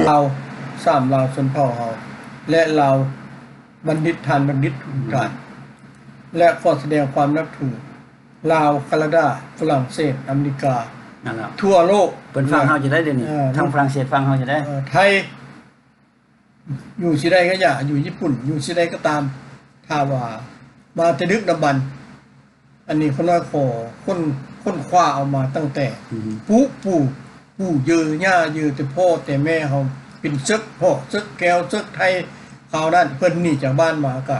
ລາວ ສາມລາວຊົນເຜົ່າເຮົາ ແລະ ລາວບັນດິດ ທ່ານບັນດິດທຸກທ່ານ ແລະ ຂໍສະແດງຄວາມນັບຖື ລາວ, ການາດາ, ຝຣັ່ງເສດ, ອາເມລິກາ ນັ້ນແຫຼະ ທົ່ວໂລກ. ເພິ່ນຟັງເຮົາຢູ່ໄດ໋ດຽວນີ້ ເອີ ທາງຝຣັ່ງເສດຟັງເຮົາຢູ່ໄດ໋ ເອີ ໄທ ຢູ່ຊິໃດກໍຢ່າ ຢູ່ຍີ່ປຸ່ນ ຢູ່ຊິໃດກໍຕາມ ຖ້າວ່າມາແຕ່ດຶກດຳບັນ ອັນນີ້ຂ້ານ້ອຍຂໍຄົ້ນ ຄົ້ນຄວ້າເອົາມາຕັ້ງແຕ່ ອືຮຶ ປຸປູ່ ປູ່ເຢີຍ່າເຢີ ແຕ່ພໍ່ແຕ່ແມ່ເຮົາເປັນເສິກເພາະ ເສິກແກ້ວ ເສິກໄທ ຄາວນັ້ນ ເພິ່ນໜີຈາກບ້ານມາ ກໍ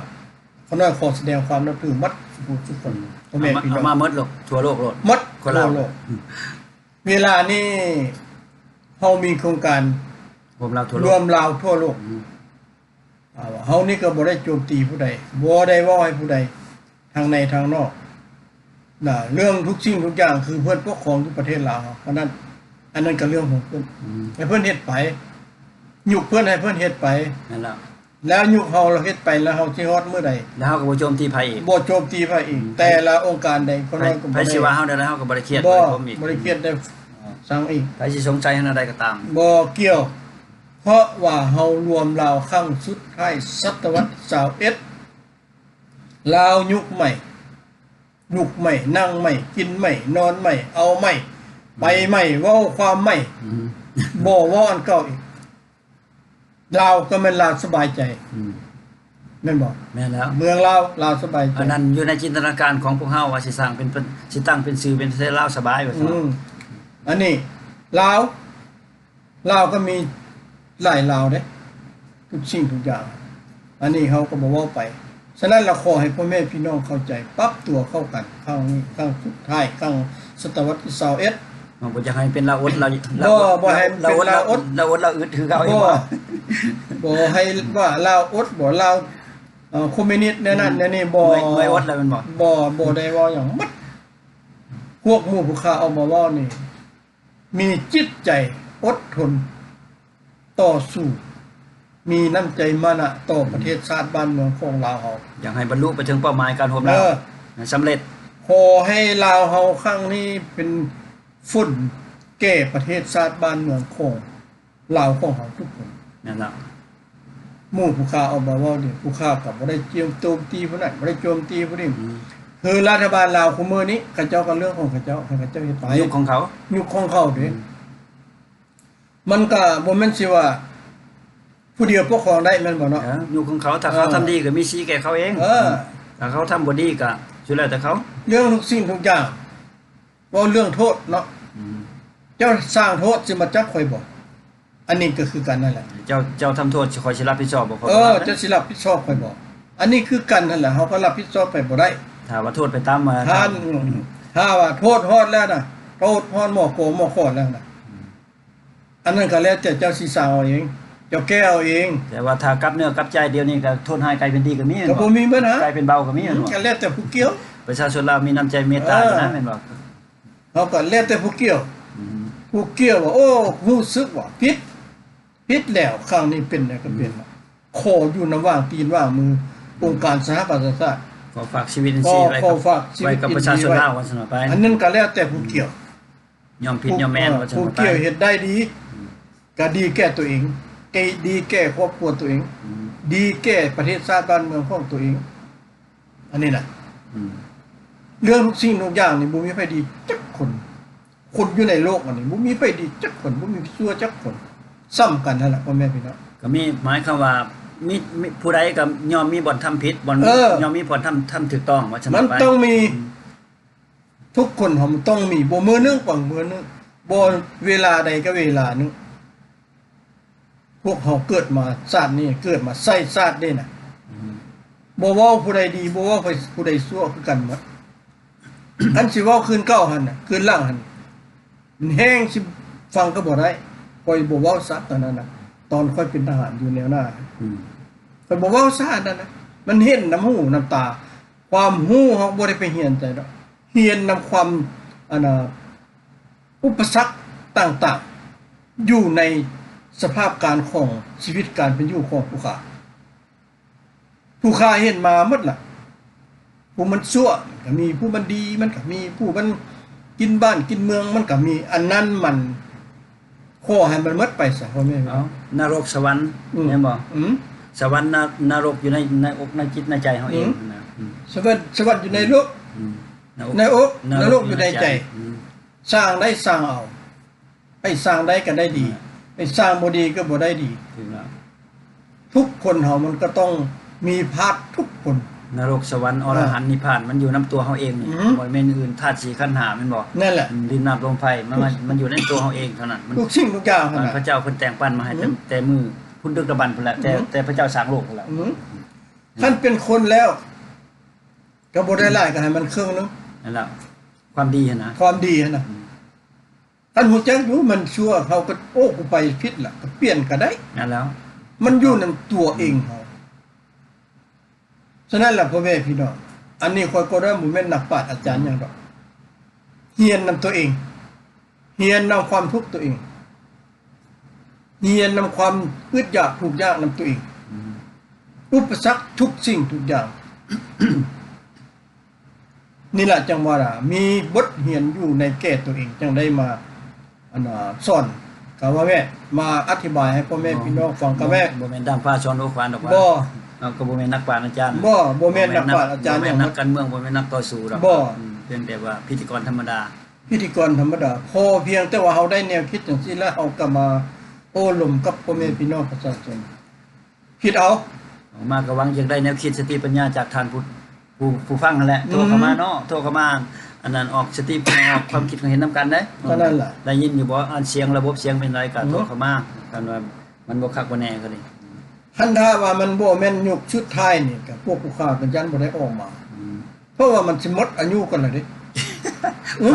ຂ້ານ້ອຍຂໍສະແດງຄວາມນັບຖືໝົດທຸກຜູ້ທຸກຄົນ ອືມ ພໍ່ແມ່ພີ່ນ້ອງ ເອົາມາ ເອົາມາໝົດໂລດ ທົ່ວໂລກໂລດ ໝົດ ທົ່ວໂລກ ອືມ ເວລານີ້ເຮົາມີໂຄງການ ລວມລາວທົ່ວໂລກ ລວມລາວທົ່ວໂລກ ອືມ ອ່າ ເຮົານີ້ກໍບໍ່ໄດ້ໂຈມຕີຜູ້ໃດ ບໍ່ໄດ້ເວົ້າໃຫ້ຜູ້ໃດ ທາງໃນທາງນອກນະ ເລື່ອງທຸກສິ່ງທຸກຢ່າງຄືເພິ່ນປົກຄອງຢູ່ປະເທດລາວເຮົາ ອັນນັ້ນ ອັນນັ້ນກໍເລື່ອງຂອງເພິ່ນ ອືມ ໃຫ້ເພິ່ນເຮັດໄປ ຍຸກເພິ່ນໃຫ້ເພິ່ນເຮັດໄປ ນັ້ນແຫຼະ ແລ້ວຍຸກເຮົາ ເຮົາເຮັດໄປແລ້ວເຮົາຊິຮອດມື້ໃດ? ແລ້ວເຮົາກໍບໍ່ໂຈມຕີໃຜອີກ ບໍ່ໂຈມຕີໃຜອີກ ອືມ ແຕ່ລະອົງການໃດ ຂ້ານ້ອຍກໍບໍ່ໄດ້ ໃຜຊິວ່າເຮົາແນວໃດ ເຮົາກໍບໍ່ໄດ້ຄຽດ ບໍ່ ບໍ່ໄດ້ຄວາມອີກ ບໍ່ໄດ້ຄຽດໄດ້ ອ່າ ຊັງອີກ ໃຜຊິສົງໄສເຮົາແນວໃດກໍຕາມ ບໍ່ກ່ຽວ ເພາະວ່າເຮົາລວມລາວຄັ້ງສຸດທ້າຍ ສະຕະວັດທີຊາວເອັດ ລາວຍຸກໃໝ່ ລຸກໃໝ່ ນັ່ງໃໝ່ ກິນໃໝ່ ນອນໃໝ່ ເອົາໃໝ່ ອືມ ໄປໃໝ່ ເວົ້າຄວາມໃໝ່ ອືມ ບໍ່ເວົ້າອັນເກົ່າອີກ ລາວກໍແມ່ນລາວສະບາຍໃຈ ອືມ ແມ່ນບໍ່? ແມ່ນແລ້ວ ເມືອງລາວ ລາວສະບາຍໃຈ ອັນນັ້ນຢູ່ໃນຈິນຕະນາການຂອງພວກເຮົາວ່າຊິສ້າງເປັນ ເປັນ ຊິຕັ້ງເປັນຊື່ເປັນປະເທດລາວສະບາຍວ່າຊັ້ນ ອືມ ອັນນີ້ລາວ ລາວກໍມີຫຼາຍລາວເດ້ ທຸກສິ່ງທຸກຢ່າງ ອັນນີ້ເຮົາກໍບໍ່ເວົ້າໄປ ສະນັ້ນລະ ຂໍໃຫ້ພໍ່ແມ່ພີ່ນ້ອງເຂົ້າໃຈ ປັບຕົວເຂົ້າກັນ ຄັ້ງນີ້ຄັ້ງສຸດທ້າຍ ຄັ້ງສະຕະວັດທີຊາວເອັດ ເຮົາບໍ່ຢາກໃຫ້ເປັນລາວອົດລາວ ບໍ່ ບໍ່ໃຫ້ເປັນລາວອົດລາວອຶດ ລາວອົດລາວອຶດຄືເກົ່າອີກ ບໍ່ ບໍ່ໃຫ້ວ່າລາວອົດ ບໍ່ລາວ ເອີ ຄອມມິວນິດແນວນັ້ນ ອືມ ແນວນີ້ ບໍ່ ເມື່ອຍ ເມື່ອຍອົດແລ້ວແມ່ນບໍ່? ບໍ່ ບໍ່ໄດ້ເວົ້າຫຍັງໝົດ ພວກໝູ່ຜູ້ຂ້າອອກມາເວົ້ານີ້ ມີຈິດໃຈອົດທົນຕໍ່ສູ້ ມີນ້ຳໃຈມານະຕໍ່ປະເທດຊາດບ້ານເມືອງຂອງລາວເຮົາ ຢາກໃຫ້ບັນລຸໄປເຖິງເປົ້າໝາຍການຮົບລາວ ເອີ ໃຫ້ສຳເລັດ ຂໍໃຫ້ລາວເຮົາຄັ້ງນີ້ເປັນຝົນແກ່ປະເທດຊາດບ້ານເມືອງຂອງລາວຂອງເຮົາທຸກຄົນ ແມ່ນລະ ໝູ່ຜູ້ຂ້າອອກມາເວົ້ານີ້ ຜູ້ຂ້າກໍບໍ່ໄດ້ໂຈມຕີຜູ້ນັ້ນ ບໍ່ໄດ້ໂຈມຕີຜູ້ນີ້ ອືມ ຄືລັດຖະບານລາວຄູ່ມື້ນີ້ ເຂົາເຈົ້າກໍເລື່ອງຂອງເຂົາເຈົ້າ ໃຫ້ເຂົາເຈົ້າເຮັດໄປ ຍຸກຂອງເຂົາ ຍຸກຂອງເຂົາເດ້ ອືມ ມັນກໍບໍ່ແມ່ນຊິວ່າຜູ້ດຽວປົກຄອງໄດ້ແມ່ນບໍ່ເນາະ? ເອີ ຍຸກຂອງເຂົາ ຖ້າເຂົາ ເອີ ທຳດີກໍມີສີແກ່ເຂົາເອງ ເອີ ຖ້າເຂົາທຳບໍ່ດີກໍສຸດແລ້ວແຕ່ເຂົາ ເລື່ອງທຸກສິ່ງທຸກຢ່າງ ເວົ້າເລື່ອງໂທດເນາະ ອືມ ເຈົ້າສ້າງໂທດຊິມາຈັບຂ້ອຍບໍ່? ອັນນີ້ກໍຄືກັນນັ້ນແຫຼະ ເຈົ້າ ເຈົ້າທຳໂທດ ຂ້ອຍຊິຮັບຜິດຊອບບໍ່? ເອີ ເຈົ້າຊິຮັບຜິດຊອບຂ້ອຍບໍ່? ອັນນີ້ຄືກັນຫັ້ນແຫຼະ ເຮົາກໍຮັບຜິດຊອບໄປບໍ່ໄດ້ ຖ້າວ່າໂທດໄປຕາມ ຖ້າ ອືມ ຖ້າວ່າໂທດຮອດແລ້ວນະ ໂທດຮອດໝໍ້ໂກໝໍ້ຂອດແລ້ວນະ ອືມ ອັນນັ້ນກໍແລ້ວແຕ່ເຈົ້າຊິສ້າງເອົາເອງ ເຈົ້າແກ້ເອົາເອງ ແຕ່ວ່າຖ້າກັບເນື້ອກັບໃຈ ດຽວນີ້ກໍໂທດຮ້າຍກາຍເປັນດີກໍມີ ກໍບໍ່ມີບັນຫາ ກາຍເປັນເບົາກໍມີ ອືມ ກໍແລ້ວແຕ່ຜູ້ກ່ຽວ ປະຊາຊົນລາວມີນ້ຳໃຈເມດຕາ ເອີ ຢູ່ນະ ແມ່ນບໍ່? ເຮົາກໍແລ້ວແຕ່ຜູ້ກ່ຽວ ອືມ ຜູ້ກ່ຽວວ່າ ໂອ້ ຮູ້ສຶກວ່າຜິດ ຜິດແລ້ວ ຄັ້ງນີ້ເປັນແລ້ວກໍເປັນ ອືມ ຂໍຢູ່ນຳຫວ່າງຕີນຫວ່າງມື ອືມ ອົງການສະຫະປະຊາຊາດ ຂໍຝາກຊີວິດ ຂໍ ຂໍຝາກຊີວິດ ໄວ້ກັບປະຊາຊົນລາວ ວ່າຊັ້ນວ່າໄປ ອັນນັ້ນກໍແລ້ວແຕ່ຜູ້ກ່ຽວ ອືມ ຍອມຜິດຍອມແມ່ນ ເອີ ວ່າຊັ້ນ ຜູ້ກ່ຽວເຮັດໄດ້ດີ ອືມ ກໍດີແກ່ຕົວເອງ ກໍດີແກ່ຄອບຄົວຕົວເອງ ອືມ ດີແກ່ປະເທດຊາດບ້ານເມືອງຂອງຕົວເອງ ອັນນີ້ນະ ອືມ ເລື່ອງທຸກສິ່ງທຸກຢ່າງນີ້ ບໍ່ມີໃຜດີຈັກຄົນ ຄົນຢູ່ໃນໂລກອັນນີ້ ບໍ່ມີໃຜດີຈັກຄົນ ບໍ່ມີໄຜຊົ່ວຈັກຄົນ ສ່ຳກັນຫັ້ນລະ ພໍ່ແມ່ພີ່ນ້ອງ ກໍມີ ໝາຍຄວາມວ່າ ມີ ມີຜູ້ໃດກໍຍ່ອມມີບ່ອນທຳຜິດ ບ່ອນ ເອີ ຍ່ອມມີບ່ອນທຳ ທຳຖືກຕ້ອງ ວ່າຊັ້ນ ມັນ ໄປ ຕ້ອງມີ ອືມ ທຸກຄົນເຮົາມັນຕ້ອງມີ ບໍ່ມື້ໜຶ່ງກໍມື້ໜຶ່ງ ບໍ່ເວລາໃດກໍເວລາໜຶ່ງ ພວກເຮົາເກີດມາຊາດນີ້ ເກີດມາໃສ່ຊາດນີ້ນະ ອືມ ບໍ່ເວົ້າຜູ້ໃດດີ ບໍ່ເວົ້າໃຜ ຜູ້ໃດຊົ່ວຄືກັນໝົດ ອັນຊິເວົ້າຄືນເກົ່າຫັ້ນນະ ຄືນຫຼັງຫັ້ນ ມັນແຮງຊິຟັງກໍບໍ່ໄດ້ ຂ້ອຍບໍ່ເວົ້າຊະ ຕອນນັ້ນນະ ຕອນຂ້ອຍເປັນທະຫານຢູ່ແນວໜ້າ ອືມ ຂ້ອຍບໍ່ເວົ້າຊະ ອັນນັ້ນນະ ມັນເຫັນນຳຫູນຳຕາ ຄວາມຮູ້ເຮົາບໍ່ໄດ້ໄປຮຽນໃສດອກ ຮຽນນຳຄວາມ ອັນນ່າ ອຸປະສັກຕ່າງໆ ຢູ່ໃນສະພາບການຂອງຊີວິດການເປັນຢູ່ຂອງຜູ້ຂ້າ ຜູ້ຂ້າເຫັນມາໝົດລະ ຜູ້ມັນຊົ່ວມັນກໍມີ ຜູ້ມັນດີມັນກໍມີ ຜູ້ມັນກິນບ້ານກິນເມືອງມັນກໍມີ ອັນນັ້ນມັນ ຂໍໃຫ້ມັນໝົດໄປຊະ ພໍ່ແມ່ພີ່ນ້ອງ. ເອົ້າ ນະລົກສະຫວັນ ອືມ ແມ່ນບໍ່? ອືມ ສະຫວັນ ນະ ນະລົກຢູ່ໃນ ໃນອົກໃນຈິດໃນໃຈເຮົາເອງ ແມ່ນ ຫັ້ນນະ. ອືມ ສະຫວັນ ສະຫວັນຢູ່ໃນໂລກ ອືມ ໃນອົກ ໃນອົກ ນະລົກຢູ່ໃນໃຈ. ອືມ ສ້າງໄດ້ສ້າງເອົາ ໃຜສ້າງໄດ້ກໍໄດ້ດີ ອ່າ ໃຜສ້າງບໍ່ດີກໍບໍ່ໄດ້ດີ. ຖືກແລ້ວ ທຸກຄົນເຮົາມັນກໍຕ້ອງມີພາດທຸກຄົນ. ນະລົກ ສະຫວັນ ອ່າ ອໍລະຫັນ ນິບພານ ມັນຢູ່ນຳຕົວເຮົາເອງນີ້ ອືມ ບໍ່ແມ່ນອື່ນ ທາດສີ່ຂັນຫ້າ ແມ່ນບໍ່? ນັ້ນແຫຼະ ອືມ ດິນ ນ້ຳ ລົມ ໄຟ ມັນ ມັນຢູ່ໃນຕົວເຮົາເອງເທົ່ານັ້ນ. ມັນ ທຸກສິ່ງທຸກຢ່າງຫັ້ນນະ ພະເຈົ້າເພິ່ນແຕ່ງປັນມາໃຫ້ ອືມ ແຕ່ ແຕ່ມື້ພຸ້ນດຶກດຳບັນພຸ້ນແຫຼະ ອືມ ແຕ່ ແຕ່ພະເຈົ້າສ້າງໂລກພຸ້ນແຫຼະ. ອືມ ອືມ ຄັນເປັນຄົນແລ້ວ ກໍບໍ່ໄດ້ຫຼາຍ ກໍໃຫ້ມັນເຄິ່ງໜຶ່ງ ນັ້ນແຫຼະ ຄວາມດີຫັ້ນນະ ຄວາມດີຫັ້ນນະ. ອືມ ຄັນຮູ້ຈັກຢູ່ມັນຊົ່ວ ເຮົາກໍ ໂອ້ ກູໄປຜິດລະ ກໍປ່ຽນກໍໄດ້ ນັ້ນແຫຼະ ມັນຢູ່ນຳຕົວເອງເຮົາ. ສະນັ້ນລະ ພໍ່ແມ່ພີ່ນ້ອງ ອັນນີ້ຂ້ອຍກໍໄດ້ ບໍ່ແມ່ນນັກປາດອາຈານຫຍັງດອກ ຮຽນນຳຕົວເອງ ຮຽນນຳຄວາມທຸກຕົວເອງ ຮຽນນຳຄວາມອຶດຢາກທຸກຍາກນຳຕົວເອງ ອືມ ອຸປະສັກທຸກສິ່ງທຸກຢ່າງ. ນີ້ລະ ຈັ່ງວ່າລະ ມີບົດຮຽນຢູ່ໃນແກ່ຕົວເອງ ຈັ່ງໄດ້ມາ ອັນນ່າ ສອນ ກະວ່າແມ່ນ ມາອະທິບາຍໃຫ້ພໍ່ແມ່ ບໍ່ ພີ່ນ້ອງຟັງ ກະແມ່ນ ບໍ່ ບໍ່ແມ່ນດາງຟ້າສອນຫົວຂວານດອກວ່າ ບໍ່ ເຮົາກໍບໍ່ແມ່ນນັກປາດອາຈານ ບໍ່ ບໍ່ແມ່ນນັກປາດອາຈານ ບໍ່ແມ່ນນັກ ບໍ່ແມ່ນນັກການເມືອງ ບໍ່ແມ່ນນັກຕໍ່ສູ້ດອກ ບໍ່ ອືມ ພຽງແຕ່ວ່າພິທີກອນທຳມະດາ ພິທີກອນທຳມະດາ ພໍພຽງແຕ່ວ່າເຮົາໄດ້ແນວຄິດຈັ່ງຊີ້ ແລ້ວເຮົາກໍມາໂອ້ລົມກັບພໍ່ແມ່ ອືມ ພີ່ນ້ອງປະຊາຊົນ. ຄິດເອົາ ອອກມາກໍຫວັງຢາກໄດ້ແນວຄິດສະຕິປັນຍາຈາກທ່ານຜູ້ ຜູ້ ຜູ້ຟັງຫັ້ນແຫຼະ ອືມ ໂທເຂົ້າມາເນາະ ໂທເຂົ້າມາ ອັນນັ້ນ ອອກສະຕິ ອອກຄວາມຄິດຄວາມເຫັນນຳກັນເດ້. ກໍນັ້ນລະ ໄດ້ຍິນຢູ່ບໍ່? ອັນສຽງ ລະບົບສຽງເປັນໃດກໍ ອືມ ໂທເຂົ້າມາ ຄັນວ່າມັນບໍ່ຄັກບໍ່ແນ່ກໍດີ. ຄັນຖ້າວ່າມັນບໍ່ແມ່ນຍຸກສຸດທ້າຍນີ້ ກໍພວກຜູ້ຄ້າກໍຢ້ານບໍ່ໄດ້ອອກມາ ອືມ ເພາະວ່າມັນຊິໝົດອາຍຸກັນແລ້ວເດ້. ເອີ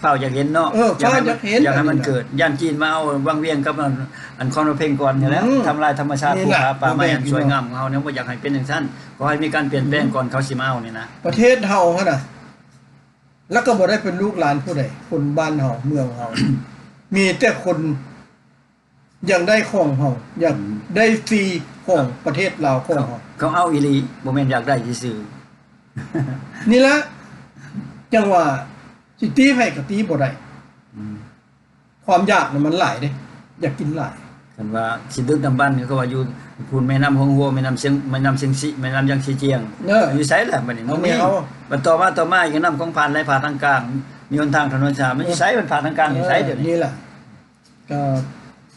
ຟ້າວຢາກເຫັນເນາະ ເອີ ຟ້າວຢາກເຫັນ ຢາກໃຫ້ມັນເກີດ ຢ້ານຈີນມາເອົາວັງວຽງກັບ ອັນ ອັນຄອນພະເພັງກ່ອນນີ້ແຫຼະ ອືມ ທຳລາຍທຳມະຊາດ ນີ້ລະ ພູຜາປ່າໄມ້ ແມ່ນ ອັນສວຍງາມຂອງເຮົານີ້ ບໍ່ຢາກໃຫ້ເປັນຈັ່ງຊັ້ນ ຂໍໃຫ້ມີການປ່ຽນແປງ ອືມ ກ່ອນເຂົາຊິມາເອົານີ້ນະ. ປະເທດເຮົາຫັ້ນນະ ລະກໍບໍ່ໄດ້ເປັນລູກຫຼານຜູ້ໃດ ຄົນບ້ານເຮົາ ເມືອງເຮົາ ມີແຕ່ຄົນ ຢາກໄດ້ຂອງເຮົາ ຢາກ ອືມ ໄດ້ຟຣີຂອງປະເທດລາວຂອງເຮົາ ເຂົາ ເຂົາເອົາອີ່ຫຼີ ບໍ່ແມ່ນຢາກໄດ້ຊື່ໆ. ນີ້ລະ ຈັ່ງວ່າຊິຕີໃຜກໍຕີບໍ່ໄດ້ ອືມ ຄວາມຢາກນະມັນຫຼາຍເດ້ ຢາກກິນຫຼາຍ. ຄັນວ່າຊິດຶກດຳບັນ ເຂົາວ່າຢູ່ພຸ້ນແມ່ນ້ຳຫົງຫົວ ແມ່ນ້ຳຊຽງ ແມ່ນ້ຳຊຽງຊີ ແມ່ນ້ຳຢາງຊີຈຽງ ເອີ ຢູ່ໃສລະບັດນີ້ ບໍ່ມີ. ບັດຕໍ່ມາ ຕໍ່ມາອີກ ນ້ຳຂອງຜ່ານໄຫຼຜ່າທາງກາງ ມີຫົນທາງຖະໜົນສາ ມັນຢູ່ໃສ? ເອີ ມັນຜ່ານທາງກາງຢູ່ໃສດຽວນີ້? ນີ້ລະ ກໍ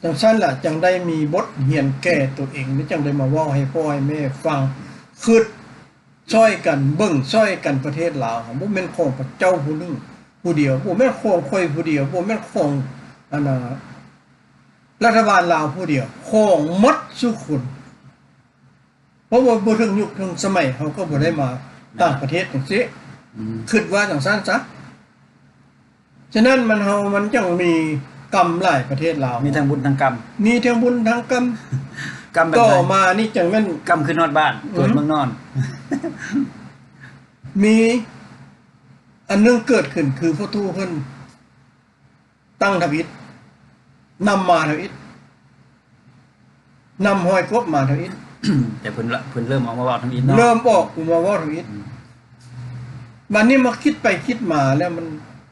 ຈັ່ງຊັ້ນລະ ຈັ່ງໄດ້ມີບົດຮຽນແກ່ຕົວເອງ ແລະ ຈັ່ງໄດ້ມາເວົ້າໃຫ້ພໍ່ໃຫ້ແມ່ຟັງ ຄຶດຊ່ອຍກັນ ເບິ່ງຊ່ອຍກັນ. ປະເທດລາວບໍ່ແມ່ນຂອງພະເຈົ້າຜູ້ໜຶ່ງຜູ້ດຽວ ບໍ່ແມ່ນຂອງຂ້ອຍຜູ້ດຽວ ບໍ່ແມ່ນຂອງ ອັນນ່າ ລັດຖະບານລາວຜູ້ດຽວ ຂອງໝົດສູ່ຄົນ. ເພາະວ່າບໍ່ເຖິງຍຸກເຖິງສະໄໝ ເຮົາກໍບໍ່ໄດ້ມາຕ່າງປະເທດຈັ່ງຊີ້ ອືມ ຄິດວ່າຈັ່ງຊັ້ນຊະ. ສະນັ້ນມັນ ເຮົາມັນຈັ່ງມີກຳຫຼາຍ ປະເທດລາວ ມີທັງບຸນທັງກຳ ມີທັງບຸນທັງກຳ ກຳແບບໃດ? ຕໍ່ມານີ້ຈັ່ງແມ່ນ ກຳຂຶ້ນຮອດບ້ານ ອືມ ເກີດເມືອງນອນ ມີອັນໜຶ່ງເກີດຂຶ້ນ ຄືພໍ່ຕູ້ເພິ່ນ ຕັ້ງທຳອິດ ນຳມາທຳອິດ ນຳຮອຍກົບມາທຳອິດ ແຕ່ເພິ່ນລະ ເພິ່ນເລີ່ມອອກມາເວົ້າທຳອິດເນາະ ເລີ່ມອອກມາເວົ້າທຳອິດ ອືມ ບັດນີ້ມາຄິດໄປຄິດມາແລ້ວ ມັນ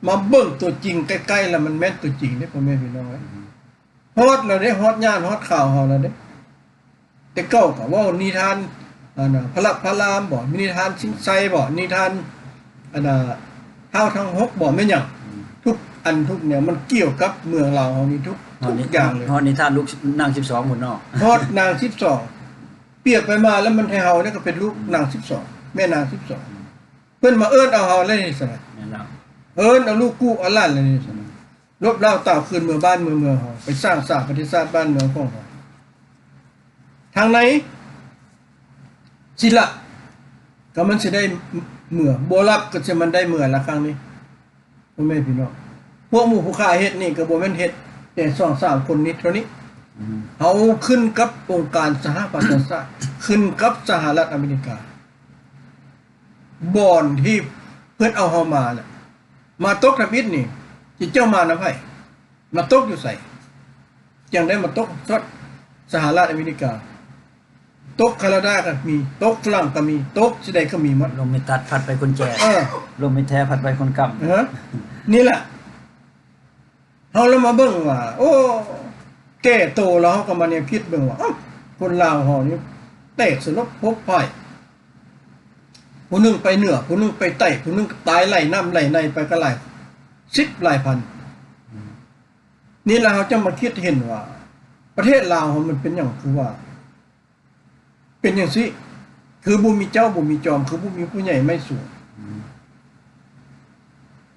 ມາເບິ່ງຕົວຈິງໃກ້ໆ ແລ້ວມັນແມ່ນຕົວຈິງເດ້ ພໍ່ແມ່ພີ່ນ້ອງເອີຍ ອືມ ຮອດແລ້ວເດ້ ຮອດຍາມຮອດຄາວເຮົາແລ້ວເດ້. ແຕ່ເກົ່າກໍເວົ້ານິທານ ອັນນ່າ ພະລັກພະລາມບໍ ມີນິທານສິງໄຊບໍ ນິທານ ອັນນ່າ ທ້າວທັງຫົກບໍ ແມ່ນຫຍັງ ອືມ ທຸກອັນທຸກແນວ ມັນກ່ຽວກັບເມືອງລາວເຮົານີ້ທຸກ ທຸກຢ່າງເລີຍ ຮອດນິທານລູກນາງສິບສອງພຸ້ນເນາະ ຮອດນາງສິບສອງ ປຽບໄປມາແລ້ວ ມັນໃຫ້ເຮົານີ້ກໍເປັນລູກ ອືມ ນາງສິບສອງ ແມ່ນາງສິບສອງ ອືມ ເພິ່ນມາເອີ້ນເອົາເຮົາເລີຍນີ້ຊະ ແມ່ນແລ້ວ ເອີ້ນເອົາລູກກູ່ເອົາຫຼານເລີຍນີ້ຊະ ອືມ ລົບລ້າງຕາວຄືນເມືອບ້ານເມືອເມືອງເຮົາ ໄປສ້າງສາປະເທດຊາດບ້ານເມືອງຂອງເຮົາ ທາງໃນຊິລະກໍມັນຊິໄດ້ເມືອ ບໍ່ລັບກໍຊິມັນໄດ້ເມືອລະຄັ້ງນີ້ ພໍ່ແມ່ພີ່ນ້ອງ ພວກໝູ່ຜູ້ຂ້າເຮັດນີ້ກໍບໍ່ແມ່ນເຮັດແຕ່ສອງສາມຄົນນີ້ເທົ່ານີ້ ອືມ ເຮົາຂຶ້ນກັບອົງການສະຫະປະຊາຊາດ ຂຶ້ນກັບສະຫະລັດອາເມລິກາ ບ່ອນທີ່ເພິ່ນເອົາເຮົາມານະ ມາຕົກທຳອິດນີ້ ຊິເຈົ້າມານຳໃຜ? ມາຕົກຢູ່ໃສ? ຈັ່ງໄດ້ມາຕົກຊອດສະຫະລັດອາເມລິກາ ຕົກຄານາດາກໍມີ ຕົກຝຣັ່ງກໍມີ ຕົກທີ່ໃດກໍມີໝົດ ລົມມິດຕັດພັດໄປຄົນແຈ ເອີ ລົມມິດແທ້ພັດໄປຄົນກຳ ເອີ ນີ້ລະ ເຮົາລະມາເບິ່ງວ່າ ໂອ້ ແກ່ໂຕແລ້ວ ເຮົາກໍມາແນວຄິດເບິ່ງວ່າ ເອົ້າ ຄົນລາວເຮົານີ້ແຕກສະຫຼົບພົບພ່າຍ ຜູ້ໜຶ່ງໄປເໜືອ ຜູ້ໜຶ່ງໄປໃຕ້ ຜູ້ໜຶ່ງກໍຕາຍໄຫຼນ້ຳໄຫຼໃນໄປກໍຫຼາຍສິບຫຼາຍພັນ. ນີ້ລະເຮົາຈະມາຄິດເຫັນວ່າ ປະເທດລາວເຮົາມັນເປັນຫຍັງຄືວ່າ ເປັນຈັ່ງຊີ້ ຄືບໍ່ມີເຈົ້າບໍ່ມີຈອມ ຄືບໍ່ມີຜູ້ໃຫຍ່ໄມ້ສູງ. ອືມ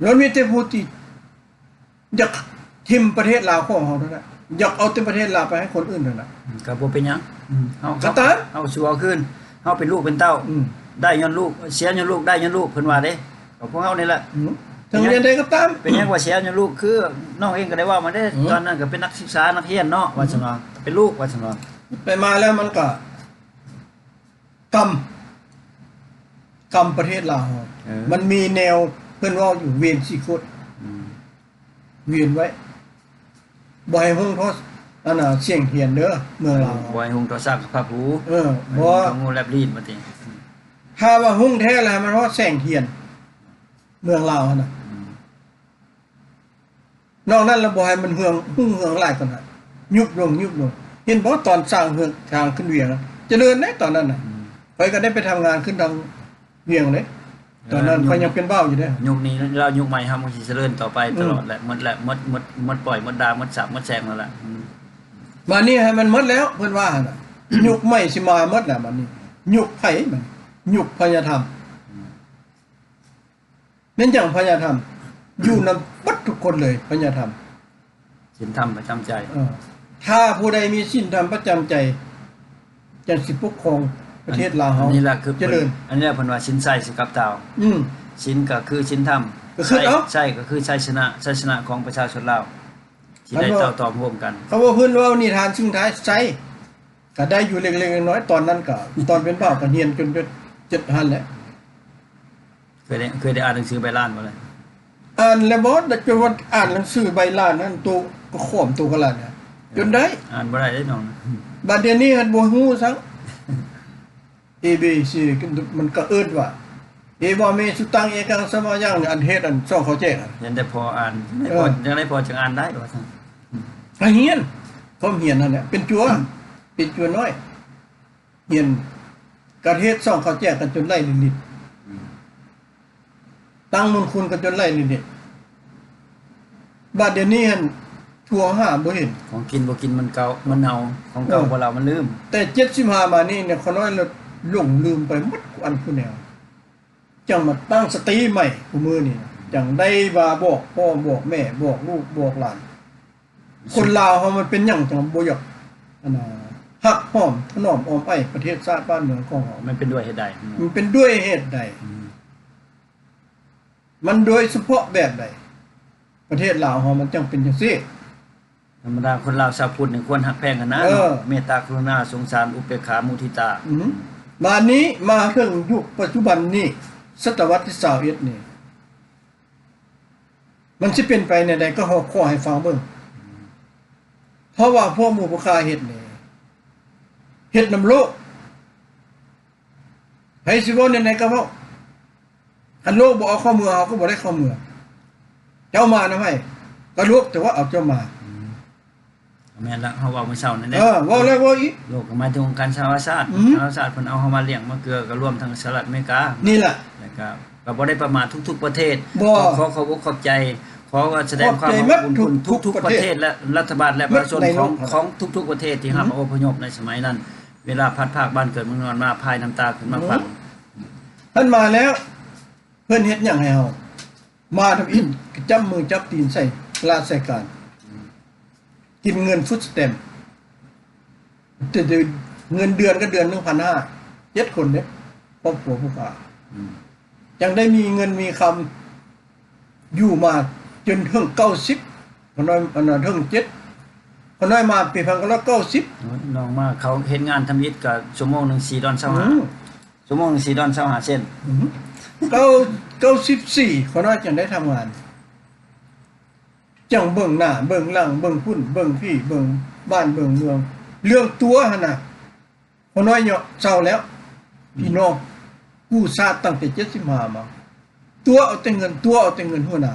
ແລ້ວມີແຕ່ຜູ້ທີ່ຢາກຖິ້ມປະເທດລາວຂອງເຮົານັ້ນແຫຼະ ຢາກເອົາແຕ່ປະເທດລາວໄປໃຫ້ຄົນອື່ນນັ້ນແຫຼະ. ອືມ ກໍບໍ່ເປັນຫຍັງ. ອືມ ເຮົາ ກໍຕາມ ເຮົາຊົ່ວຄືນ ເຮົາເປັນລູກເປັນເຕົ້າ. ອືມ ໄດ້ຍ້ອນລູກ ເສຍຍ້ອນລູກ ໄດ້ຍ້ອນລູກ ເພິ່ນວ່າເດ້. ກໍພວກເຮົານີ້ແຫຼະ. ອືມ ເຖິງແມ່ນໃດກໍຕາມ ເປັນຫຍັງວ່າເສຍຍ້ອນລູກ ຄືນ້ອງເອງກໍໄດ້ເວົ້າມາເດ້. ອືມ ຕອນນັ້ນກໍເປັນນັກສຶກສາ ນັກຮຽນເນາະ ວ່າຊັ້ນວ່າ ເປັນລູກ ວ່າຊັ້ນວ່າ ໄປມາແລ້ວມັນກໍ ກຳ ກຳປະເທດລາວເຮົາ. ເອີ ມັນມີແນວ ເພິ່ນເວົ້າຢູ່ ເວນສີໂຄດ. ອືມ ວຽນໄວ້ ບໍ່ໃຫ້ຮຸ່ງທໍ່ ອັນນ່າ ສຽງທຽນເດີ ເມືອງລາວເຮົາ. ບໍ່ໃຫ້ຮຸ່ງຕໍ່ສາກກັບພະພູ. ເອີ ບໍ່ໃຫ້ຮຸ່ງຕໍ່ງູແລັບລີດ ວ່າຕິ. ຖ້າວ່າຮຸ່ງແທ້ລະ ໃຫ້ມັນຮອດແສງທຽນ ເມືອງລາວຫັ້ນນະ. ອືມ ນອກນັ້ນລະບໍ່ໃຫ້ມັນເຮືອງ ຮຸ່ງເຮືອງຫຼາຍກວ່ານັ້ນ ຍຸບລົງ ຍຸບລົງ. ເຫັນບໍ່ ຕອນສ້າງເຮືອງທາງຂຶ້ນວຽງ ຈະເລີນເດ້ຕອນນັ້ນນະ. ອືມ ຂ້ອຍກໍໄດ້ໄປທຳງານຂຶ້ນທາງວຽງເດ້. ເອີ ຕອນນັ້ນຂ້ອຍຍັງເປັນບ່າວຢູ່ເດ້. ຍຸກນີ້ລະ ຍຸກໃໝ່ເຮົາມັນຊິຈະເລີນຕໍ່ໄປ ອືມ ຕະຫຼອດແຫຼະ ໝົດແຫຼະ ໝົດ ໝົດ ໝົດປ່ອຍ ໝົດດ່າ ໝົດສາບ ໝົດແຊ່ງແລ້ວລະ. ອືມ ບາດນີ້ໃຫ້ມັນໝົດແລ້ວ ເພິ່ນວ່າຫັ້ນນະ. ຍຸກໃໝ່ຊິມາໝົດແລ້ວບາດນີ້. ຍຸກໃຜມັນ? ຍຸກພະຍາທຳ. ອືມ ແມ່ນຫຍັງພະຍາທຳ? ຢູ່ນຳເບິດທຸກຄົນເລີຍ ພະຍາທຳ. ສິນທຳປະຈຳໃຈ. ເອີ ຖ້າຜູ້ໃດມີສິນທຳປະຈຳໃຈ ຈັ່ງຊິປົກຄອງປະເທດລາວເຮົາ ອັນນີ້ລະຄື ຈະເລີນ. ອັນນີ້ລະເພິ່ນວ່າສິນໄຊສະກັບຕາວ. ອືມ ສິນກໍຄືສິນທຳ ກໍຄື ໄຊ ເອົາ ໄຊກໍຄືໄຊຊະນະ ໄຊຊະນະຂອງປະຊາຊົນລາວ ທີ່ໄດ້ເຕົ້າຕອມຮ່ວມກັນ. ເຂົາເວົ້າ ເພິ່ນເວົ້ານິທານຊິງໄທ ໄຊ ກໍໄດ້ຢູ່ເລັກໆນ້ອຍໆ ຕອນນັ້ນກໍ ຕອນເປັນບ່າວກໍຮຽນຈົນຈົບຫັ້ນແຫຼະ. ເຄີຍໄດ້ ເຄີຍໄດ້ອ່ານໜັງສືໃບລານບໍ່ລະ? ອ່ານແລ້ວບໍ່ ຈົນວ່າອ່ານໜັງສືໃບລານນັ້ນ ໂຕກະຂອມໂຕກະລານ ຈົນໄດ້. ອ່ານບໍ່ໄດ້ເດ້ນ້ອງ. ບັດດຽວນີ້ຫັ້ນບໍ່ຮູ້ຊ້ຳ ເອ ບີ ຊີ ມັນກໍເອີ້ນວ່າ ເອ ວາ ເມ ສຸຕັງ ເອກັງ ສະມາຍັງ ອັນເຮັດອັນຊ່ອງເຂົ້າແຈກ. ເຫັນແຕ່ພໍອ່ານ ເອີ ຈັ່ງໃດພໍຈັ່ງອ່ານໄດ້ວ່າຊັ້ນ. ໃຫ້ຮຽນ ຄວາມຮຽນຫັ້ນແຫຼະ ເປັນຈົວ ເປັນຈົວນ້ອຍ. ຮຽນກະເຮັດຊ່ອງເຂົ້າແຈກກັນຈົນໄຫຼລິດໆ. ອືມ ຕັ້ງບຸນຄຸນກັນຈົນໄຫຼລິດໆ. ບາດດຽວນີ້ຫັ້ນ ທວງຫາບໍ່ເຫັນ. ຂອງກິນບໍ່ກິນມັນເກົ່າ ມັນເນົ່າ ຂອງເກົ່າ ເອີ ບໍ່ເລົ່າມັນລືມ. ແຕ່ເຈັດສິບຫ້າມານີ້ນະ ຂ້ານ້ອຍຫຼົງລືມໄປໝົດ ອັນຜູ້ແນວ ຈັ່ງມາຕັ້ງສະຕິໃໝ່ ຄູ່ມື້ນີ້ນະ ຈັ່ງໄດ້ວ່າບອກພໍ່ບອກແມ່ ບອກລູກບອກຫຼານ. ຄົນລາວເຮົາມັນເປັນຫຍັງຈັ່ງບໍ່ຢາກ ອັນນ່າ ຮັກຫອມຖະໜອມອ້ອມໄອປະເທດຊາດບ້ານເມືອງຂອງເຮົາ? ມັນເປັນດ້ວຍເຫດໃດ? ມັນເປັນດ້ວຍເຫດໃດ? ອືມ ມັນໂດຍສະເພາະແບບໃດ ປະເທດລາວເຮົາມັນຈັ່ງເປັນຈັ່ງຊີ້? ທຳມະດາຄົນລາວຊາວພຸດນີ້ຄວນຮັກແພງກັນນະ ເອີ ເນາະ ເມດຕາ ກະລຸນາ ສົງສານ ອຸເບກຂາ ມຸທິຕາ. ອືມ ບາດນີ້ມາເຖິງຍຸກປັດຈຸບັນນີ້ ສະຕະວັດທີຊາວເອັດນີ້ ມັນຊິເປັນໄປແນວໃດກໍຂໍໃຫ້ຟັງເບິ່ງ. ເພາະວ່າພວກໝູ່ພວກຂ້າເຮັດນີ້ ເຮັດນຳໂລກ ໃຜຊິເວົ້າແນວໃດກໍເວົ້າ ຄັນໂລກບໍ່ເອົາເຂົ້າເມືອ ເຮົາກໍບໍ່ໄດ້ເຂົ້າເມືອ. ເຈົ້າມານຳໃຜ? ກໍໂລກແຕ່ວ່າເອົາເຈົ້າມາ. ອືມ ແມ່ນລະ ເຮົາເວົ້າມື້ເຊົ້ານັ້ນແຫຼະ. ເອີ ເວົ້າແລ້ວເວົ້າອີກ. ໂລກກໍໝາຍເຖິງອົງການສະຫະປະຊາຊາດ. ອືມ ສະຫະປະຊາຊາດເພິ່ນເອົາເຮົາມາລ້ຽງມາເກືອ ກໍລວມທັງສະຫະລັດອາເມລິກາ. ນີ້ລະ ແລ້ວກໍ ກໍບໍ່ໄດ້ປະໝາດທຸກໆປະເທດ. ຂໍ ຂໍຂອບອົກຂອບໃຈ ຂໍສະແດງຄວາມຂອບຄຸນທຸກໆປະເທດ ແລະ ລັດຖະບານ ແລະ ປະຊາຊົນຂອງ ຂອງທຸກໆປະເທດທີ່ຮັບອະພະຍົບໃນສະໄໝນັ້ນ ເວລາພັດພາກບ້ານເກີດເມືອງນອນມາ ພາຍນ້ຳຕາຂຶ້ນມາຟັງ. ເພິ່ນມາແລ້ວ ເພິ່ນເຮັດຫຍັງໃຫ້ເຮົາ? ມາທຳອິດກໍຈັບມືຈັບຕີນໃສ່ລາຊະການ ອືມ ກິນເງິນຟູດສະແຕັມ ແຕ່ເງິນເດືອນກໍເດືອນໜຶ່ງພັນຫ້າ ເຈັດຄົນເດ້ ຄອບຄົວຜູ້ຂ້າ ອືມ ຈັ່ງໄດ້ມີເງິນມີຄຳ ຢູ່ມາຈົນເຖິງເກົ້າສິບ ຂ້ານ້ອຍ ອັນນັ້ນເຖິງເຈັດ ຂ້ານ້ອຍມາປີພັນເກົ້າຮ້ອຍເກົ້າສິບ. ນ້ອງມາ ເຂົາເຮັດງານທຳອິດກໍຊົ່ວໂມງໜຶ່ງສີ່ດອນຊາວຫ້າ ອືມ ຊົ່ວໂມງໜຶ່ງສີ່ດອນຊາວຫ້າເຊັນ. ອືມ ເກົ້າ ເກົ້າສິບສີ່ ຂ້ານ້ອຍຈັ່ງໄດ້ທຳງານ ຈັ່ງເບິ່ງໜ້າເບິ່ງຫຼັງ ເບິ່ງພຸ້ນເບິ່ງພີ້ ເບິ່ງບ້ານເບິ່ງເມືອງ ເລື່ອງຕົວຫັ້ນນະ ພໍ່ນ້ອຍເຍາະເຊົາແລ້ວ ອືມ ພີ່ນ້ອງກູ້ຊາດຕັ້ງແຕ່ເຈັດສິບຫ້າມາ ຕົວະເອົາແຕ່ເງິນ ຕົວະເອົາແຕ່ເງິນຫົວໜ້າ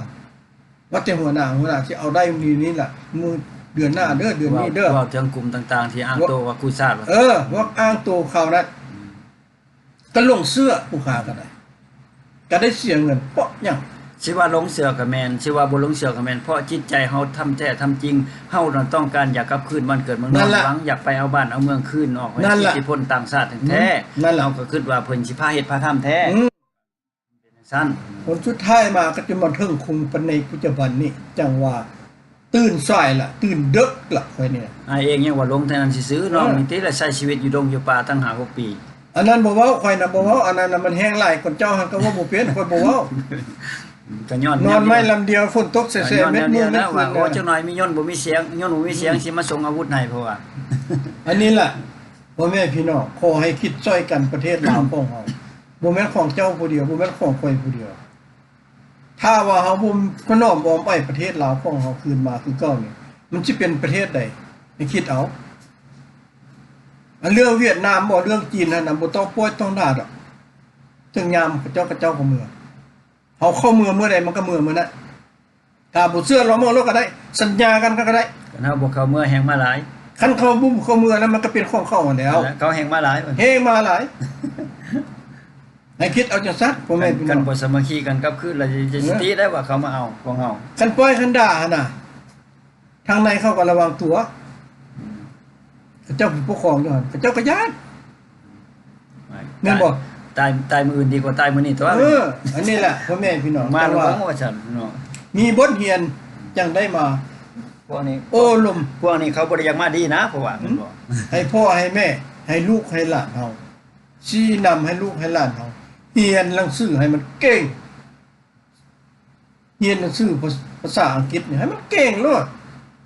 ວ່າແຕ່ຫົວໜ້າ ຫົວໜ້າຊິເອົາໄດ້ມື້ນີ້ລະ ມື້ ເດືອນໜ້າເດີ ເດືອນນີ້ເດີ. ເວົ້າເຖິງກຸ່ມຕ່າງໆທີ່ອ້າງໂຕວ່າກູ້ຊາດວ່າ ເອີ ເວົ້າອ້າງໂຕເຂົານັ້ນ ກໍຫຼົງເຊື່ອຜູ້ຄ້າກໍໄດ້ ກໍໄດ້ເສຍເງິນເພາະຫຍັງ? ຊິວ່າຫຼົງເຊື່ອກໍແມ່ນ ຊິວ່າບໍ່ຫຼົງເຊື່ອກໍແມ່ນ ເພາະຈິດໃຈເຮົາທຳແທ້ທຳຈິງ ເຮົານັ້ນຕ້ອງການຢາກກັບຄືນບ້ານເກີດເມືອງນອນ ຫວັງຢາກໄປເອົາບ້ານເອົາເມືອງຄືນອອກ ແລ້ວ ອິດທິພົນຕ່າງຊາດແທ້ໆ ເຮົາກໍຄິດວ່າເພິ່ນຊິພາເຮັດພາທຳແທ້. ເປັນຈັ່ງຊັ້ນ ຜົນສຸດທ້າຍມາກໍຈົນມາເຖິງຄຸງປານໃນປັດຈຸບັນນີ້ ຈັ່ງວ່າຕື່ນສາຍລະ ຕື່ນເດິກລະ ຂ້ອຍນີ້ນະ. ອ້າຍເອງຍັງວ່າຫຼົງເທົ່ານັ້ນຊື່ໆ ນ້ອງນີ້ຕິລະໃຊ້ຊີວິດຢູ່ດົງຢູ່ປ່າຕັ້ງຫ້າຫົກປີ. ອັນນັ້ນບໍ່ເວົ້າ ຂ້ອຍນະບໍ່ເວົ້າ ອັນນັ້ນນະມັນແຮງຫຼາຍ ຄົນເຈົ້າຫັ້ນກໍເວົ້າບໍ່ເປັນ ຂ້ອຍບໍ່ເວົ້າ. ກໍຍ້ອນ ນອນໄມ້ລຳດຽວ ຝົນຕົກແຊະໆ ເມັດມື້ເມັດຄືນ ວ່າ ໂອ້ ຈັກໜ້ອຍມີຍົນບໍ່ມີສຽງ ຍົນບໍ່ມີສຽງ ຊິມາສົ່ງອາວຸດໃຫ້ ເພາະວ່າ ອັນນີ້ລະ ພໍ່ແມ່ພີ່ນ້ອງ ຂໍໃຫ້ຄິດຊ່ອຍກັນ ປະເທດລາວຂອງເຮົາ ບໍ່ແມ່ນຂອງເຈົ້າຜູ້ດຽວ ບໍ່ແມ່ນຂອງຂ້ອຍຜູ້ດຽວ. ຖ້າວ່າເຮົາບໍ່ຖະໜອມອ້ອມໄອປະເທດລາວຂອງເຮົາຄືນມາຄືເກົ່ານີ້ ມັນຊິເປັນປະເທດໃດ? ໃຫ້ຄິດເອົາ. ອັນເລື່ອງຫວຽດນາມບໍ ເລື່ອງຈີນຫັ້ນນະ ບໍ່ຕ້ອງປ່ອຍຕ້ອງດ່າດອກ. ເຖິງຍາມເຂົາເຈົ້າ ເຂົາເຈົ້າກໍເມືອ. ເຮົາເຂົ້າເມືອມື້ໃດ ມັນກໍເມືອມື້ນັ້ນ. ຖ້າບໍ່ເຊື່ອລອງເມືອໂລດກໍໄດ້ ສັນຍາກັນກໍໄດ້. ຄັນເຮົາບໍ່ເຂົ້າເມືອແຮ່ງມາຫຼາຍ. ຄັນເຂົາບໍ່ເຂົ້າເມືອແລ້ວ ມັນກໍເປັນຂອງເຂົາຫັ້ນແລ້ວ. ເຂົາແຮ່ງມາຫຼາຍ. ແຮ່ງມາຫຼາຍ. ໃຫ້ຄິດເອົາຈັ່ງຊັ້ນ ພໍ່ແມ່ພີ່ນ້ອງ. ຄັນບໍ່ສາມັກຄີກັນກັບຄືນ ແລ້ວຈະ ຈະ ເອີ ຊິຕິໄດ້ວ່າເຂົາມາເອົາຂອງເຮົາ. ຄັນປ່ອຍຄັນດ່າຫັ້ນນະ ທາງໃນເຂົາກໍລະວັງຕົວ. ເຂົາເຈົ້າຜູ້ປົກຄອງຢູ່ຫັ້ນ ເຂົາເຈົ້າກໍຢ້ານ ແມ່ນບໍ່? ຕາຍ ຕາຍມື້ອື່ນດີກວ່າຕາຍມື້ນີ້ຕົວະ. ເອີ ອັນນີ້ແຫຼະ ພໍ່ແມ່ພີ່ນ້ອງ ມາລະວັງວ່າຊັ້ນເນາະ. ມີບົດຮຽນຈັ່ງໄດ້ມາ ພວກນີ້ ໂອ້ລົມ ພວກນີ້ເຂົາບໍ່ໄດ້ຢາກມາດີນະ ເພາະວ່າ ແມ່ນບໍ່? ໃຫ້ພໍ່ໃຫ້ແມ່ ໃຫ້ລູກໃຫ້ຫຼານເຮົາ ຊີ້ນຳໃຫ້ລູກໃຫ້ຫຼານເຮົາ ຮຽນໜັງສືໃຫ້ມັນເກັ່ງ. ຮຽນໜັງສືພາ ພາສາອັງກິດນີ້ໃຫ້ມັນເກັ່ງໂລດ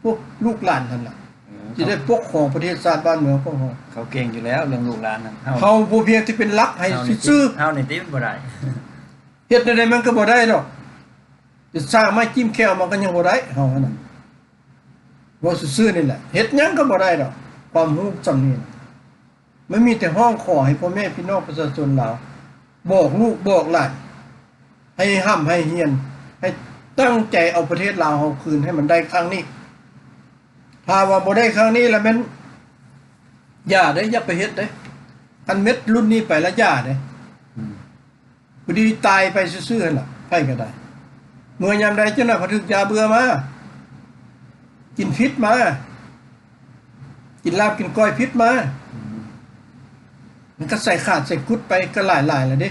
ພວກລູກຫຼານຫັ້ນລະ ເອີ ຊິໄດ້ປົກຄອງປະເທດຊາດບ້ານເມືອງຂອງເຮົາ. ເຂົາເກັ່ງຢູ່ແລ້ວເລື່ອງລູກຫຼານນັ້ນ. ເຮົາ ເຮົາບໍ່ພຽງແຕ່ເປັນຫຼັກໃຫ້ຊື່ໆ. ເຮົານີ້ຕິມັນບໍ່ໄດ້ ເຮັດແນວໃດມັນກໍບໍ່ໄດ້ດອກ. ຈະສ້າງໄມ້ຈິ້ມແຂ້ວມັນກໍຍັງບໍ່ໄດ້ ເຮົາຫັ້ນນະ. ເວົ້າຊື່ໆນີ້ແຫຼະ ເຮັດຫຍັງກໍບໍ່ໄດ້ດອກ ຄວາມຮູ້ສ່ຳນີ້ນະ. ມັນມີແຕ່ຮ້ອງຂໍໃຫ້ພໍ່ແມ່ພີ່ນ້ອງປະຊາຊົນລາວ ບອກລູກບອກຫຼານ ໃຫ້ຮ່ຳໃຫ້ຮຽນ ໃຫ້ຕັ້ງໃຈເອົາປະເທດລາວເຮົາຄືນໃຫ້ມັນໄດ້ຄັ້ງນີ້. ຖ້າວ່າບໍ່ໄດ້ຄັ້ງນີ້ລະແມ່ນຢ່າເດ້ ຢ່າໄປເຮັດເດ້. ຄັນເມັດລຸ້ນນີ້ໄປລະຢ່າເດ້. ອືມ ພໍດີຕາຍໄປຊື່ໆຫັ້ນລະ ໃຜກໍໄດ້. ເມື່ອຍາມໃດຈັ່ງນັ້ນ ພໍຖືກຢາເບື່ອມາ ກິນພິດມາ ກິນລາບກິນກ້ອຍພິດມາ ມັນກໍໃສ່ຂາດໃສ່ກຸດໄປກໍຫຼາຍໆແລ້ວເດ້.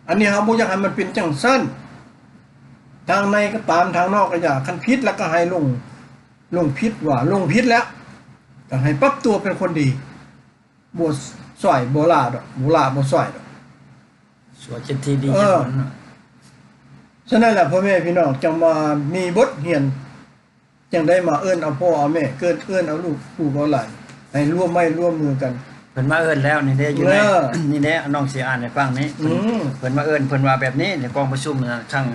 ອັນນີ້ເຮົາບໍ່ຢາກໃຫ້ມັນເປັນຈັ່ງຊັ້ນ ທາງໃນກໍຕາມ ທາງນອກກໍຢ່າ. ຄັນຜິດແລ້ວກໍໃຫ້ຫຼົງ ຫຼົງຜິດວ່າຫຼົງຜິດແລ້ວ ກໍໃຫ້ປັບຕົວເປັນຄົນດີ. ບໍ່ຊ່ອຍບໍ່ຫຼ້າດອກ ບໍ່ຫຼ້າບໍ່ຊ່ອຍດອກ. ຊົ່ວເຈັດທີ ດີ ເອີ ເຈັດຜົນເນາະ. ສະນັ້ນແຫຼະ ພໍ່ແມ່ພີ່ນ້ອງ ຈັ່ງວ່າມີບົດຮຽນ ຈັ່ງໄດ້ມາເອີ້ນເອົາພໍ່ເອົາແມ່ ເກີດເອີ້ນເອົາລູກຜູ້ເອົາຫຼານ ໃຫ້ຮ່ວມໄມ້ຮ່ວມມືກັນ. ເພິ່ນມາເອີ້ນແລ້ວນີ້ເດ້ ຢູ່ໃນ ເອີ ນີ້ເດ້ ນ້ອງຊິອ່ານໃຫ້ຟັງນີ້. ເພິ່ນ ອືມ ເພິ່ນມາເອີ້ນ ເພິ່ນວ່າແບບນີ້ ໃນກອງປະຊຸມຄັ້ງ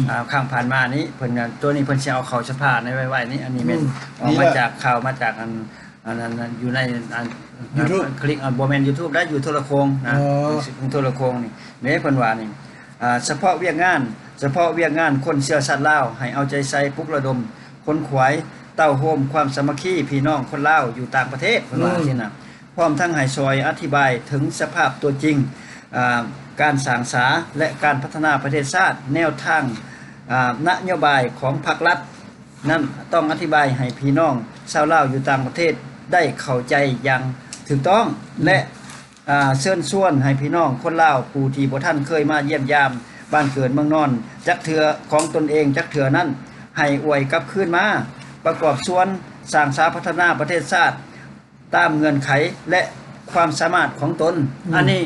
ອ່າ ຄັ້ງຜ່ານມານີ້ ເພິ່ນ ຕົວນີ້ເພິ່ນຊິເອົາເຂົ້າສະພາໃນໄວໆນີ້. ອັນນີ້ແມ່ນ ອືມ ເອົາມາຈາກ ຂ່າວມາຈາກອັນ ອັນນັ້ນ ຢູ່ໃນອັນ YouTube ຄລິກ ອ່າ ບໍ່ແມ່ນ YouTube ໄດ້ ຢູ່ໂທລະໂຄ່ງນະ. ອໍ ໂທລະໂຄ່ງນີ້ເດ້ ເພິ່ນວ່ານີ້ ອ່າ ສະເພາະວຽກງານ ສະເພາະວຽກງານຄົນເຊື້ອຊາດລາວ ໃຫ້ເອົາໃຈໃສ່ ປຸກລະດົມ ຂົນຂວາຍ ເຕົ້າໂຮມຄວາມສາມັກຄີພີ່ນ້ອງຄົນລາວຢູ່ຕ່າງປະເທດ ເພິ່ນວ່າ ອືມ ຊີ້ນະ. ພ້ອມທັງໃຫ້ຊ່ອຍອະທິບາຍເຖິງສະພາບຕົວຈິງ ອ່າ ການສ້າງສາ ແລະ ການພັດທະນາປະເທດຊາດ ແນວທາງ ອ່າ ນະໂຍບາຍຂອງພັກລັດ ນັ້ນ ຕ້ອງອະທິບາຍໃຫ້ພີ່ນ້ອງຊາວລາວຢູ່ຕ່າງປະເທດໄດ້ເຂົ້າໃຈຢ່າງຖືກຕ້ອງ ອືມ ແລະ ອ່າ ເຊີນຊວນໃຫ້ພີ່ນ້ອງຄົນລາວຜູ້ທີ່ບໍ່ທັນເຄີຍມາຢ້ຽມຢາມບ້ານເກີດເມືອງນອນຈັກເທື່ອ ຂອງຕົນເອງຈັກເທື່ອນັ້ນ ໃຫ້ອວຍກັບຄືນມາ ປະກອບສ່ວນສ້າງສາພັດທະນາປະເທດຊາດຕາມເງື່ອນໄຂ ແລະ ຄວາມສາມາດຂອງຕົນ. ອືມ ອັນນີ້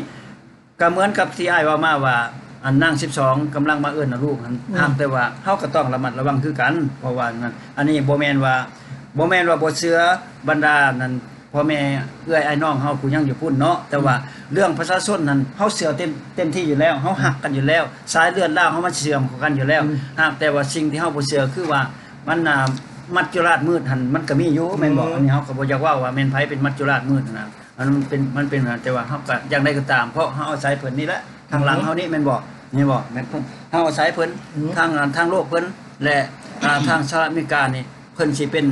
ກໍເໝືອນກັບທີ່ອ້າຍເວົ້າມາວ່າ ອັນນາງສິບສອງກຳລັງມາເອີ້ນເອົາລູກຫັ້ນ ອືມ ຫາກແຕ່ວ່າເຮົາກໍຕ້ອງລະມັດລະວັງຄືກັນ ເພາະວ່ານັ້ນ ອັນນີ້ບໍ່ແມ່ນວ່າ ບໍ່ແມ່ນວ່າບໍ່ເຊື່ອບັນດານັ້ນ ພໍ່ແມ່ເອື້ອຍອ້າຍນ້ອງເຮົາຜູ້ຍັງຢູ່ພຸ້ນເນາະ ແຕ່ວ່າ ອືມ ເລື່ອງປະຊາຊົນນັ້ນ ເຮົາເຊື່ອເຕັມ ເຕັມທີ່ຢູ່ແລ້ວ ເຮົາຮັກກັນຢູ່ແລ້ວ ສາຍເລືອດລາວເຮົາມັນເຊື່ອມເຂົ້າກັນຢູ່ແລ້ວ ອືມ ຫາກແຕ່ວ່າສິ່ງທີ່ເຮົາບໍ່ເຊື່ອຄືວ່າ ມັນ ອ່າ ມັດຈຸລາດມືດຫັ້ນ ມັນກໍມີຢູ່ ແມ່ນບໍ່? ອືມ ອັນນີ້ເຮົາກໍບໍ່ຢາກເວົ້າວ່າແມ່ນໃຜເປັນມັດຈຸລາດມືດຫັ້ນນະ ອັນນັ້ນມັນເປັນ ມັນເປັນ ແຕ່ວ່າເຮົາກໍຢ່າງໃດກໍຕາມ ເພາະເຮົາອາໄສເພິ່ນນີ້ແຫຼະ ທາງຫຼັງເຮົານີ້ແມ່ນບໍ່? ແມ່ນບໍ່? ແມ່ນເພິ່ນ ເຮົາອາໄສເພິ່ນ ອືມ ທາງ ທາງໂລກເພິ່ນ ແລະ ອ່າ ທາງສະຫະລັດອາເມລິການີ້ ເພິ່ນຊິເປັນ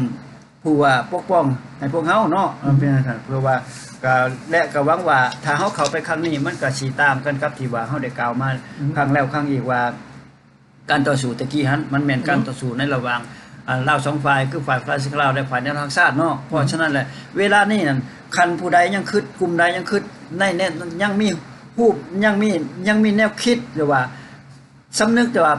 ຜູ້ວ່າປົກປ້ອງໃຫ້ພວກເຮົາເນາະ ເປັນຈັ່ງຊັ້ນ. ເພື່ອວ່າ ກະ ແລະ ກະຫວັງວ່າຖ້າເຮົາເຂົ້າໄປຄັ້ງນີ້ ມັນກະຊິຕ່າງກັນກັບທີ່ວ່າເຮົາໄດ້ກ່າວມາ ອືມ ຄັ້ງແລ້ວຄັ້ງອີກວ່າ ການຕໍ່ສູ້ແຕ່ກີ້ຫັ້ນ ມັນແມ່ນການ ເນາະ ຕໍ່ສູ້ໃນລະຫວ່າງ ອາ ລາວສອງຝ່າຍ ຄືຝ່າຍພະລາຊະລາວ ແລະ ຝ່າຍແນວທາງຊາດເນາະ. ເພາະ ເນາະ ສະນັ້ນແຫຼະ ເວລານີ້ນັ້ນ ຄັນຜູ້ໃດຍັງຄິດ ກຸ່ມໃດຍັງຄິດ ໃນ ໃນ ຍັງມີຮູບ ຍັງມີ ຍັງມີແນວຄິດ ຫຼືວ່າ ສຳນຶກແຕ່ວ່າ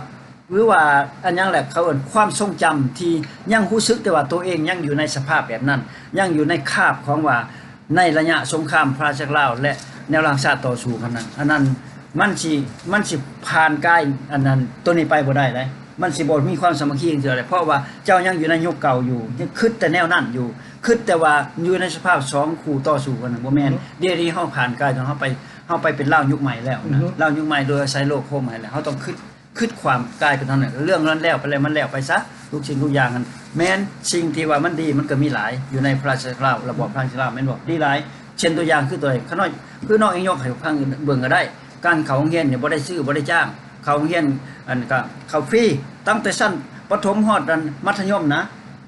ຫຼືວ່າອັນຫຍັງແຫຼະ ເຂົາເອີ້ນຄວາມຊົງຈຳທີ່ຍັງຮູ້ສຶກແຕ່ວ່າໂຕເອງຍັງຢູ່ໃນສະພາບແບບນັ້ນ ຍັງຢູ່ໃນຄາບຂອງວ່າໃນໄລຍະສົງຄາມພະລາຊະລາວ ແລະ ແນວລາວຊາດຕໍ່ສູ້ກັນນັ້ນ ອັນນັ້ນມັນຊິ ມັນຊິຜ່ານກາຍ ອັນນັ້ນ ໂຕນີ້ໄປບໍ່ໄດ້ເດ້. ມັນຊິບໍ່ມີຄວາມສາມັກຄີເທື່ອເດ້ ເພາະວ່າເຈົ້າຍັງຢູ່ໃນຍຸກເກົ່າຢູ່ ຍັງຄິດແຕ່ແນວນັ້ນຢູ່ ຄິດແຕ່ວ່າຢູ່ໃນສະພາບສອງຄູ່ຕໍ່ສູ້ກັນນັ້ນ ບໍ່ແມ່ນ. ອືມ ດຽວນີ້ເຮົາຜ່ານກາຍ ເຮົາໄປ ເຮົາໄປເປັນລາວຍຸກໃໝ່ແລ້ວນະ ອືຮຶ ລາວຍຸກໃໝ່ໂດຍອາໄສໂລກໂຄໃໝ່ແລ້ວ ເຮົາຕ້ອງຄິດ ຄິດຄວາມກາຍເປັນເທົ່ານັ້ນ ເລື່ອງນັ້ນແລ້ວໄປແລ້ວ ມັນແລ້ວໄປຊະ ທຸກສິ່ງທຸກຢ່າງຫັ້ນ ແມ່ນສິ່ງທີ່ວ່າມັນດີ ມັນກໍມີຫຼາຍຢູ່ໃນພະລາຊະລາວ ລະບອບພະລາຊະລາວ ແມ່ນບໍ່? ດີຫຼາຍ ເຊັ່ນຕົວຢ່າງຄືຕົວ ຂະນ້ອຍ ຄືນ້ອງເອງຍົກໃຫ້ຟັງເບິ່ງກໍໄດ້ ການເຂົ້າໂຮງຮຽນນີ້ບໍ່ໄດ້ຊື້ ບໍ່ໄດ້ຈ້າງ ເຂົ້າໂຮງຮຽນ ອັນ ກໍເຂົ້າຟຣີ ຕັ້ງແຕ່ຊັ້ນປະຖົມຮອດອັນມັດທະຍົມນະ.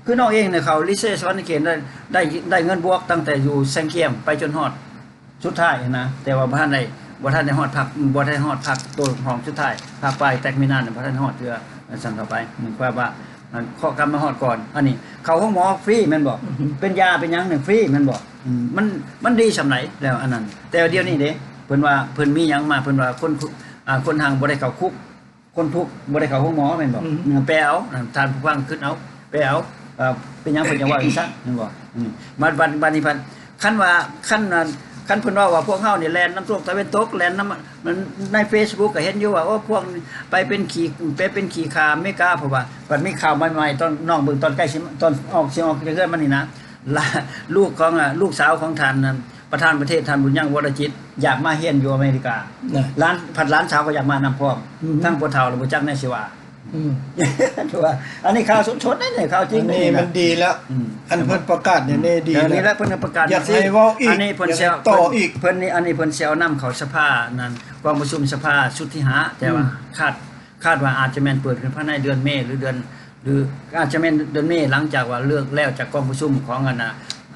ຄືນ້ອງເອງນີ້ເຂົ້າລິເຊສະຫວັນນະເຂດ ໄດ້ ໄດ້ ໄດ້ເງິນບວກຕັ້ງແຕ່ຢູ່ແຊງກຽມໄປຈົນຮອດ ສຸດທ້າຍຫັ້ນນະ ແຕ່ວ່າບໍ່ທັນໄດ້ ບໍ່ທັນໄດ້ຮອດພາກ ບໍ່ທັນໄດ້ຮອດພາກໂຕຮອງສຸດທ້າຍ ພາກປາຍແຕັກມີນານ ບໍ່ທັນຮອດເທື່ອ ຊັ້ນເຂົ້າໄປ ແບບວ່າ ອັນ ເຄາະກຳມາຮອດກ່ອນ. ອັນນີ້ເຂົ້າໂຮງໝໍຟຣີແມ່ນບໍ່? ອືຮຶ ເປັນຢາເປັນຫຍັງນີ້ຟຣີແມ່ນບໍ່? ອືມ ມັນ ມັນດີສ່ຳໃດແລ້ວອັນນັ້ນ. ແຕ່ວ່າດຽວນີ້ເດ້ ເພິ່ນວ່າເພິ່ນມີຫຍັງມາ ເພິ່ນວ່າຄົນ ອາ ຄົນຮັ່ງບໍ່ໄດ້ເຂົ້າຄຸກ ຄົນທຸກບໍ່ໄດ້ເຂົ້າໂຮງໝໍແມ່ນບໍ່? ອືມ ແປເອົາ ທ່ານຜູ້ຟັງຄິດເອົາ ແປເອົາ ເອີ ເປັນຫຍັງເພິ່ນຈັ່ງເວົ້າຈັ່ງຊັ້ນແມ່ນບໍ່? ອືມ ບາດ ບາດ ບາດນີ້ພັດ ຄັນວ່າ ຄັນ ຄັນເພິ່ນເວົ້າວ່າພວກເຮົານີ້ແລ່ນນຳໂລກຕາເວັນຕົກ ແລ່ນນຳ ໃນເຟສບຸກກໍເຫັນຢູ່ວ່າ ໂອ້ ພວກໄປເປັນຂີ້ ໄປເປັນຂີ້ຂ້າອາເມລິກາ ເພາະວ່າບັດມີຂ່າວໃໝ່ໆ ຕອນນ້ອງເບິ່ງຕອນໃກ້ຊິ ຕອນອອກ ຊິອອກຈາກເຮືອນມານີ້ນະ ລະ ລູກຂອງ ອາ ລູກສາວຂອງທ່ານ ປະທານປະເທດທ່ານບຸນຍັງ ວໍລະຈິດ ຢາກມາຮຽນຢູ່ອາເມລິກາ ນະ ຫຼານ ພັດຫຼານສາວກໍຢາກມານຳພ້ອມ ອືຮຶ ທັງພໍ່ເຖົ້າລະບໍ່ຈັກແນວຊິວ່າ ອືມ ຖືວ່າ ອັນນີ້ຂ່າວສົດໆເດ້ ຂ່າວຈິງ ອັນນີ້ມັນດີແລ້ວ ອືມ ອັນເພິ່ນປະກາດນີ້ດີແລ້ວ ນີ້ແຫຼະເພິ່ນປະກາດ ຢາກໃຫ້ເວົ້າອີກ ອັນນີ້ເພິ່ນຊິເອົາຕໍ່ອີກ ເພິ່ນນີ້ ອັນນີ້ເພິ່ນຊິເອົານຳເຂົ້າສະພານັ້ນ ກອງປະຊຸມສະພາຊຸດທີຫ້າ ແຕ່ວ່າ ອືມ ຄາດ ຄາດວ່າອາດຈະແມ່ນເປີດຂຶ້ນພາຍໃນເດືອນເມ ຫຼືເດືອນ ຫຼືອາດຈະແມ່ນເດືອນເມ ຫຼັງຈາກວ່າເລືອກແລ້ວຈາກກອງປະຊຸມຂອງອັນນະ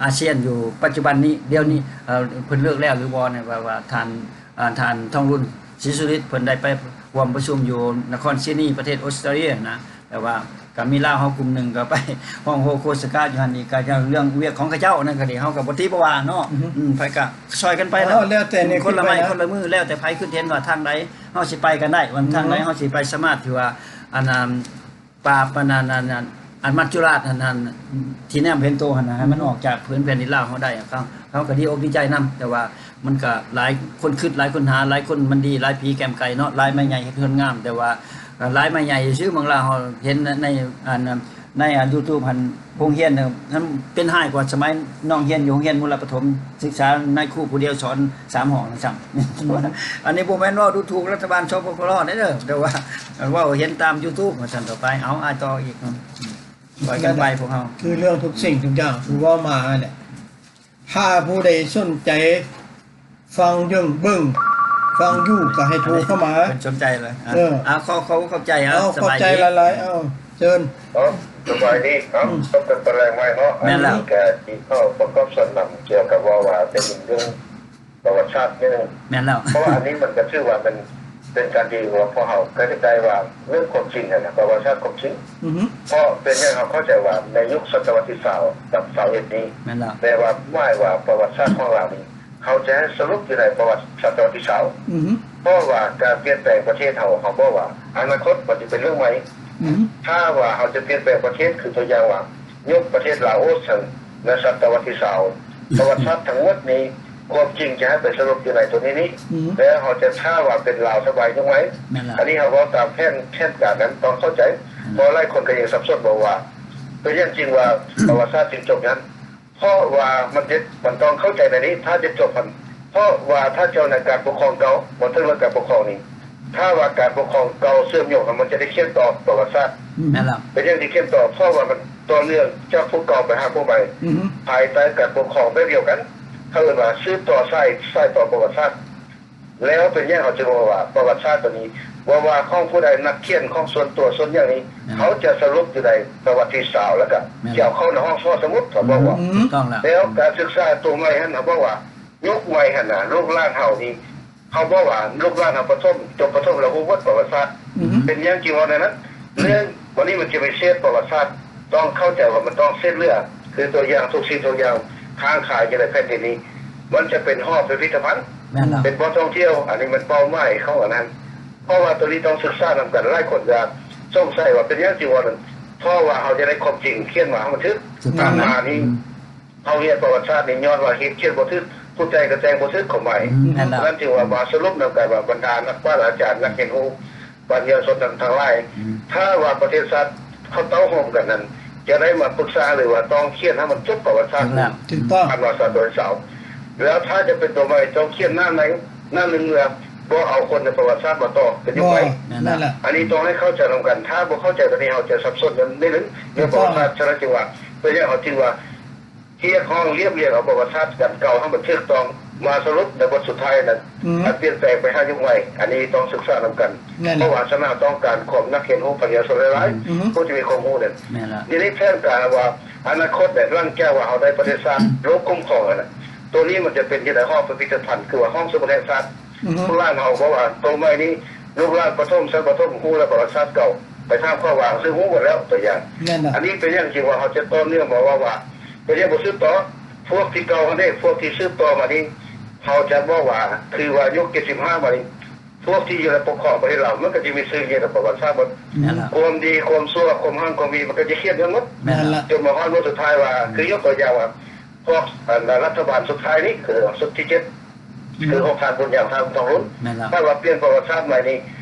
ອາຊຽນຢູ່ປັດຈຸບັນນີ້ ດຽວນີ້ ເອີ ເພິ່ນເລືອກແລ້ວຫຼືບໍ່ນີ້ ວ່າ ວ່າທ່ານ ອາ ທ່ານ ທອງລຸນ ສີສຸລິດ ເພິ່ນໄດ້ໄປຮ່ວມປະຊຸມຢູ່ນະຄອນຊີນີ ປະເທດອົດສະຕຣາເລຍນະ ແຕ່ວ່າກໍມີລາວເຮົາກຸ່ມໜຶ່ງກໍໄປຮ້ອງໂຮໂຄສະກາຢູ່ຫັ້ນອີກ ກໍເລື່ອງວຽກຂອງເຂົາເຈົ້ານັ້ນກໍດີ ເຮົາກໍບໍ່ຕິບໍ່ວ່າເນາະ ອືຮຶ ອືມ ໃຜກໍຊ່ອຍກັນໄປ ເອີ ລະ ແລ້ວແຕ່ແນວ ຄົນລະໄມ້ ຄິດໄປນະ ຄົນລະມື ແລ້ວແຕ່ໃຜຄິດເຫັນວ່າທາງໃດເຮົາຊິໄປກັນໄດ້ ວ່າ ອືຮຶ ທາງໃດເຮົາຊິໄປສາມາດທີ່ວ່າ ອັນນັ້ນ ປາບ ອັນນັ້ນ ອັນນັ້ນ ອັນມັດຈຸລາດ ອັນນັ້ນ ທີ່ແນມເຫັນໂຕຫັ້ນນະ ໃຫ້ມັນອອກຈາກພື້ນແຜ່ນດິນລາວເຮົາໄດ້ ເຮົາ ເຮົາກໍດີອົກດີໃຈນຳ ແຕ່ວ່າມັນກໍຫຼາຍຄົນຄິດ ຫຼາຍຄົນຫາ ຫຼາຍຄົນມັນດີ ຫຼາຍຜີແກ່ມໄກ່ເນາະ ຫຼາຍໄມ້ໃຫຍ່ເຮັດເຮືອນງາມ ແຕ່ວ່າຫຼາຍໄມ້ໃຫຍ່ຊື່ເມືອງລາວເຮົາເຫັນໃນ ອັນ ໃນ ອັນ ຢູທູບຫັ້ນ ໂຮງຮຽນນັ້ນເປັນຮ້າຍກວ່າສະໄໝນ້ອງຮຽນຢູ່ໂຮງຮຽນມຸລະປະຖົມສຶກສາ ນາຍຄູຜູ້ດຽວສອນສາມຫ້ອງນຳຊ້ຳ. ອັນນີ້ບໍ່ແມ່ນເວົ້າດູຖູກລັດຖະບານ ສປປ ລ ເດີ ແຕ່ວ່າເວົ້າເຫັນຕາມຢູທູບວ່າຊັ້ນ ຕໍ່ໄປ ເອົາ ອ້າຍຕໍ່ອີກ ອືມ ຊ່ອຍກັນໄປພວກເຮົາ ຄືເລື່ອງທຸກສິ່ງທຸກຢ່າງທີ່ເວົ້າມາຫັ້ນແຫຼະ ຖ້າຜູ້ໃດສົນໃຈຟັງເບິ່ງ ຟັງຢູ່ກໍໃຫ້ໂທເຂົ້າມາ ເພິ່ນສົນໃຈເລີຍ ເອີ ເອົາ ຂໍ ຂໍ ຂອບໃຈ ເອົາ ຂອບໃຈຫຼາຍໆ ເອົາ ເຊີນ ເອົາ ສະບາຍດີ ເອົາ ອືມ ພົບກັນຕອນແລງໃໝ່ເນາະ ແມ່ນແລ້ວ ອັນນີ້ກໍຊິເຂົ້າປະກອບສ່ວນນຳກ່ຽວກັບເວົ້າວ່າເປັນເລື່ອງ ປະຫວັດສາດນີ້ ແມ່ນແລ້ວ ເພາະວ່າອັນນີ້ມັນກໍຖືວ່າເປັນ ເປັນການດີຂອງພວກເຮົາ ກໍເຮັດໄດ້ວ່າເລື່ອງຄວາມຈິງຫັ້ນນະ ປະຫວັດສາດຄວາມຈິງ ອືຮຶ ເພາະເປັນຫຍັງເຮົາເຂົ້າໃຈວ່າໃນຍຸກສະຕະວັດທີຊາວກັບຊາວເອັດນີ້ ແມ່ນແລ້ວ ແປວ່າໝາຍວ່າປະຫວັດສາດຂອງລາວນີ້ ເຮົາຈະໃຫ້ສະຫຼຸບຢູ່ໃນປະຫວັດສະຕະວັດທີຊາວ ອືຮຶ ເພາະວ່າການປ່ຽນແປງປະເທດເຮົາ ເຮົາບອກວ່າອະນາຄົດມັນຈະເປັນເລື່ອງໃໝ່ ອືຮຶ ຖ້າວ່າເຮົາຈະປ່ຽນແປງປະເທດ ຄືຕົວຢ່າງວ່າ ຍົກປະເທດລາໂອສຫັ້ນ ໃນສະຕະວັດທີຊາວ ປະຫວັດສາດທັງໝົດນີ້ ຄວາມຈິງຈະໃຫ້ໄປສະຫຼຸບຢູ່ໃນຕົວນີ້ນີ້ ອືມ ແລ້ວເຮົາຈະຖ້າວ່າເປັນລາວສະບາຍຈັ່ງໃດ ແມ່ນລະ ອັນນີ້ເຮົາເວົ້າຕາມແຜນ ແຜນການນັ້ນ ຕ້ອງເຂົ້າໃຈ ອືມ ເພາະຫຼາຍຄົນກໍຍັງສັບສົນບໍ່ວ່າ ເປັນຫຍັງຈຶ່ງວ່າ ອືມ ປະຫວັດສາດຈຶ່ງຈົບຫັ້ນ ເພາະວ່າມັນຈະ ມັນຕ້ອງເຂົ້າໃຈໃນນີ້ ຖ້າຈະຈົບຫັ້ນ ເພາະວ່າຖ້າເຈົ້າໃນການປົກຄອງເກົ່າ ບໍ່ເຖິງເລື່ອງການປົກຄອງນີ້ ຖ້າວ່າການປົກຄອງເກົ່າເຊື່ອມໂຍງຫັ້ນ ມັນຈະໄດ້ຂຽນຕໍ່ປະຫວັດສາດ ອືມ ແມ່ນແລ້ວ ເປັນຫຍັງຈຶ່ງຂຽນຕໍ່ ເພາະວ່າມັນຕໍ່ເນື່ອງຈາກຜູ້ເກົ່າໄປຫາຜູ້ໃໝ່ ອືຮຶ ພາຍໃຕ້ການປົກຄອງແບບດຽວກັນ ເຂົາເອີ້ນວ່າສືບຕໍ່ສາຍ ສາຍຕໍ່ປະຫວັດສາດ ແລ້ວເປັນຫຍັງເຮົາຈຶ່ງເວົ້າວ່າປະຫວັດສາດຕົວນີ້ ບໍ່ວ່າຂອງຜູ້ໃດ ນັກຂຽນຂອງສ່ວນຕົວສ່ວນຫຍັງນີ້ ແມ່ນ ເຂົາຈະສະຫຼຸບຢູ່ໃນປະຫວັດທີຊາວ ແລ້ວກະ ແມ່ນ ຈະເອົາເຂົ້າໃນຫ້ອງສະໝຸດ ເຂົາບອກວ່າ ອືມ ຖືກຕ້ອງແລ້ວ ແລ້ວການສຶກສາຕົວໃໝ່ຫັ້ນ ເຂົາບອກວ່າ ຍຸກໃໝ່ຫັ້ນນະ ລູກຫຼານເຮົານີ້ ເຂົາບອກວ່າລູກຫຼານເຮົາປະຖົມ ຈົບປະຖົມແລ້ວຮູ້ໝົດປະຫວັດສາດ ອືຮຶ ເປັນຫຍັງຈຶ່ງເວົ້າແນວນັ້ນ? ເລື່ອງ ບັດນີ້ມັນຈະມີເສດປະຫວັດສາດ ຕ້ອງເຂົ້າໃຈວ່າມັນຕ້ອງເສດເຫຼືອ ຄືຕົວຢ່າງທຸກສິ່ງທຸກຢ່າງ ຄ້າງຄາຢູ່ໃນແຜ່ນດິນນີ້ ມັນຈະເປັນຫໍພິພິທະພັນ ແມ່ນແລ້ວ ເປັນບ່ອນທ່ອງທ່ຽວ ອັນນີ້ແມ່ນເປົ້າໝາຍຂອງອັນນັ້ນ ເພາະວ່າໂຕນີ້ຕ້ອງສຶກສານຳກັນ ຫຼາຍຄົນກໍສົງໄສວ່າເປັນຫຍັງຈຶ່ງເວົ້ານັ້ນ ເພາະວ່າເຮົາຈະໄດ້ຄວາມຈິງຂຽນມາໃຫ້ມັນຖືກ ຖືກຕ້ອງ ມານີ້ ອືມ ເຮົາຮຽນປະຫວັດສາດນີ້ຍ້ອນວ່າເຮັດຂຽນບໍ່ຖືກ ຜູ້ແຕ່ງກໍແຕ່ງບໍ່ຖືກຄວາມໝາຍ ອືມ ນັ້ນແຫຼະ ນັ້ນຈຶ່ງວ່າມາສະຫຼຸບນຳກັນວ່າບັນດານັກປາດອາຈານ ນັກຮຽນຮູ້ ປັນຍາຊົນທັງ ທັງຫຼາຍ ອືມ ຖ້າວ່າປະເທດຊາດເຂົາເຕົ້າໂຮມກັນນັ້ນ ຈະໄດ້ມາປຶກສາ ຫຼືວ່າຕ້ອງຂຽນໃຫ້ມັນຈົບປະຫວັດສາດ ຖືກແລ້ວ ຖືກຕ້ອງ ພັນວາສາຕົວທີ່ຊາວ ແລ້ວຖ້າຈະເປັນຕົວໃໝ່ຕ້ອງຂຽນໜ້າໃນ ໜ້າໜຶ່ງເລື່ອ ບໍ່ເອົາຄົນໃນປະຫວັດສາດມາຕໍ່ ເປັນຍຸກໃໝ່ ແມ່ນແລ້ວ ອັນນີ້ຕ້ອງໃຫ້ເຂົ້າໃຈນຳກັນ ຖ້າບໍ່ເຂົ້າໃຈຕົວນີ້ ເຮົາຈະສັບສົນກັນນິດໜຶ່ງ ເລື່ອງປະຫວັດສາດ ສະນັ້ນຈຶ່ງວ່າ ເປັນຫຍັງເຮົາຈຶ່ງວ່າ ຮຽກຮ້ອງລຽບລຽງເອົາປະຫວັດສາດການເກົ່າໃຫ້ມັນຖືກຕ້ອງ ມາສະຫຼຸບໃນບົດສຸດທ້າຍນັ້ນ ອືມ ການປ່ຽນແປງໄປຫາຍຸກໃໝ່ ອັນນີ້ຕ້ອງສຶກສານຳກັນ ແມ່ນແລ້ວ ເພາະວ່າສະໜາມຕ້ອງການຄວາມນັກຮຽນຮູ້ ປັນຍາຊົນຫຼາຍໆ ອືຮຶ ຜູ້ທີ່ມີຄວາມຮູ້ນັ້ນ ແມ່ນແລ້ວ ນີ້ໃນແຜນການວ່າອະນາຄົດເນຍ ຫຼັງຈາກວ່າເຮົາໄດ້ປະເທດຊາດໂລກຄຸ້ມຄອງແລ້ວນະ ໂຕນີ້ມັນຈະເປັນຢູ່ໃນຫໍພິພິທະພັນ ຄືວ່າຫ້ອງສະໝຸດແຫ່ງຊາດ ອືຮຶ ຂອງຫຼານເຮົາ ເພາະວ່າໂຕໃໝ່ນີ້ ລູກຫຼານປະຖົມ ຊັ້ນປະຖົມ ຮູ້ແລ້ວປະຫວັດສາດເກົ່າ ໄປຖາມເຂົາວ່າຄືຮູ້ໝົດແລ້ວ ຕົວຢ່າງ ແມ່ນແລ້ວ ອັນນີ້ເປັນຫຍັງຈຶ່ງວ່າເຮົາຈະຕໍ່ເນື່ອງມາເວົ້າວ່າ ເປັນຫຍັງບໍ່ສືບຕໍ່? ພວກທີ່ເກົ່າຫັ້ນເດ້ ພວກທີ່ສືບຕໍ່ມານີ້ ເຮົາຈະບອກວ່າ ຄືວ່າຍຸກເຈັດສິບຫ້າມານີ້ ພວກທີ່ຢູ່ໃນປົກຄອງປະເທດລາວ ມັນກໍຈະມີຊື່ຢູ່ໃນປະຫວັດສາດໝົດ ແມ່ນແລ້ວ ຄວາມດີ ຄວາມຊົ່ວ ຄວາມຮັ່ງ ຄວາມມີ ມັນກໍຈະຂຽນກັນໝົດ ແມ່ນແລ້ວ ຈົນມາຮອດມື້ສຸດທ້າຍວ່າ ອືມ ຄືຍົກຕົວຢ່າງວ່າ ພວກ ອັນ ລັດຖະບານສຸດທ້າຍນີ້ ຄືຊຸດທີເຈັດ ອືມ ຄືຂອງທ່ານບຸນຍັງ ທ່ານທອງລຸນ ແມ່ນແລ້ວ ຖ້າວ່າປ່ຽນປະຫວັດສາດໃໝ່ນີ້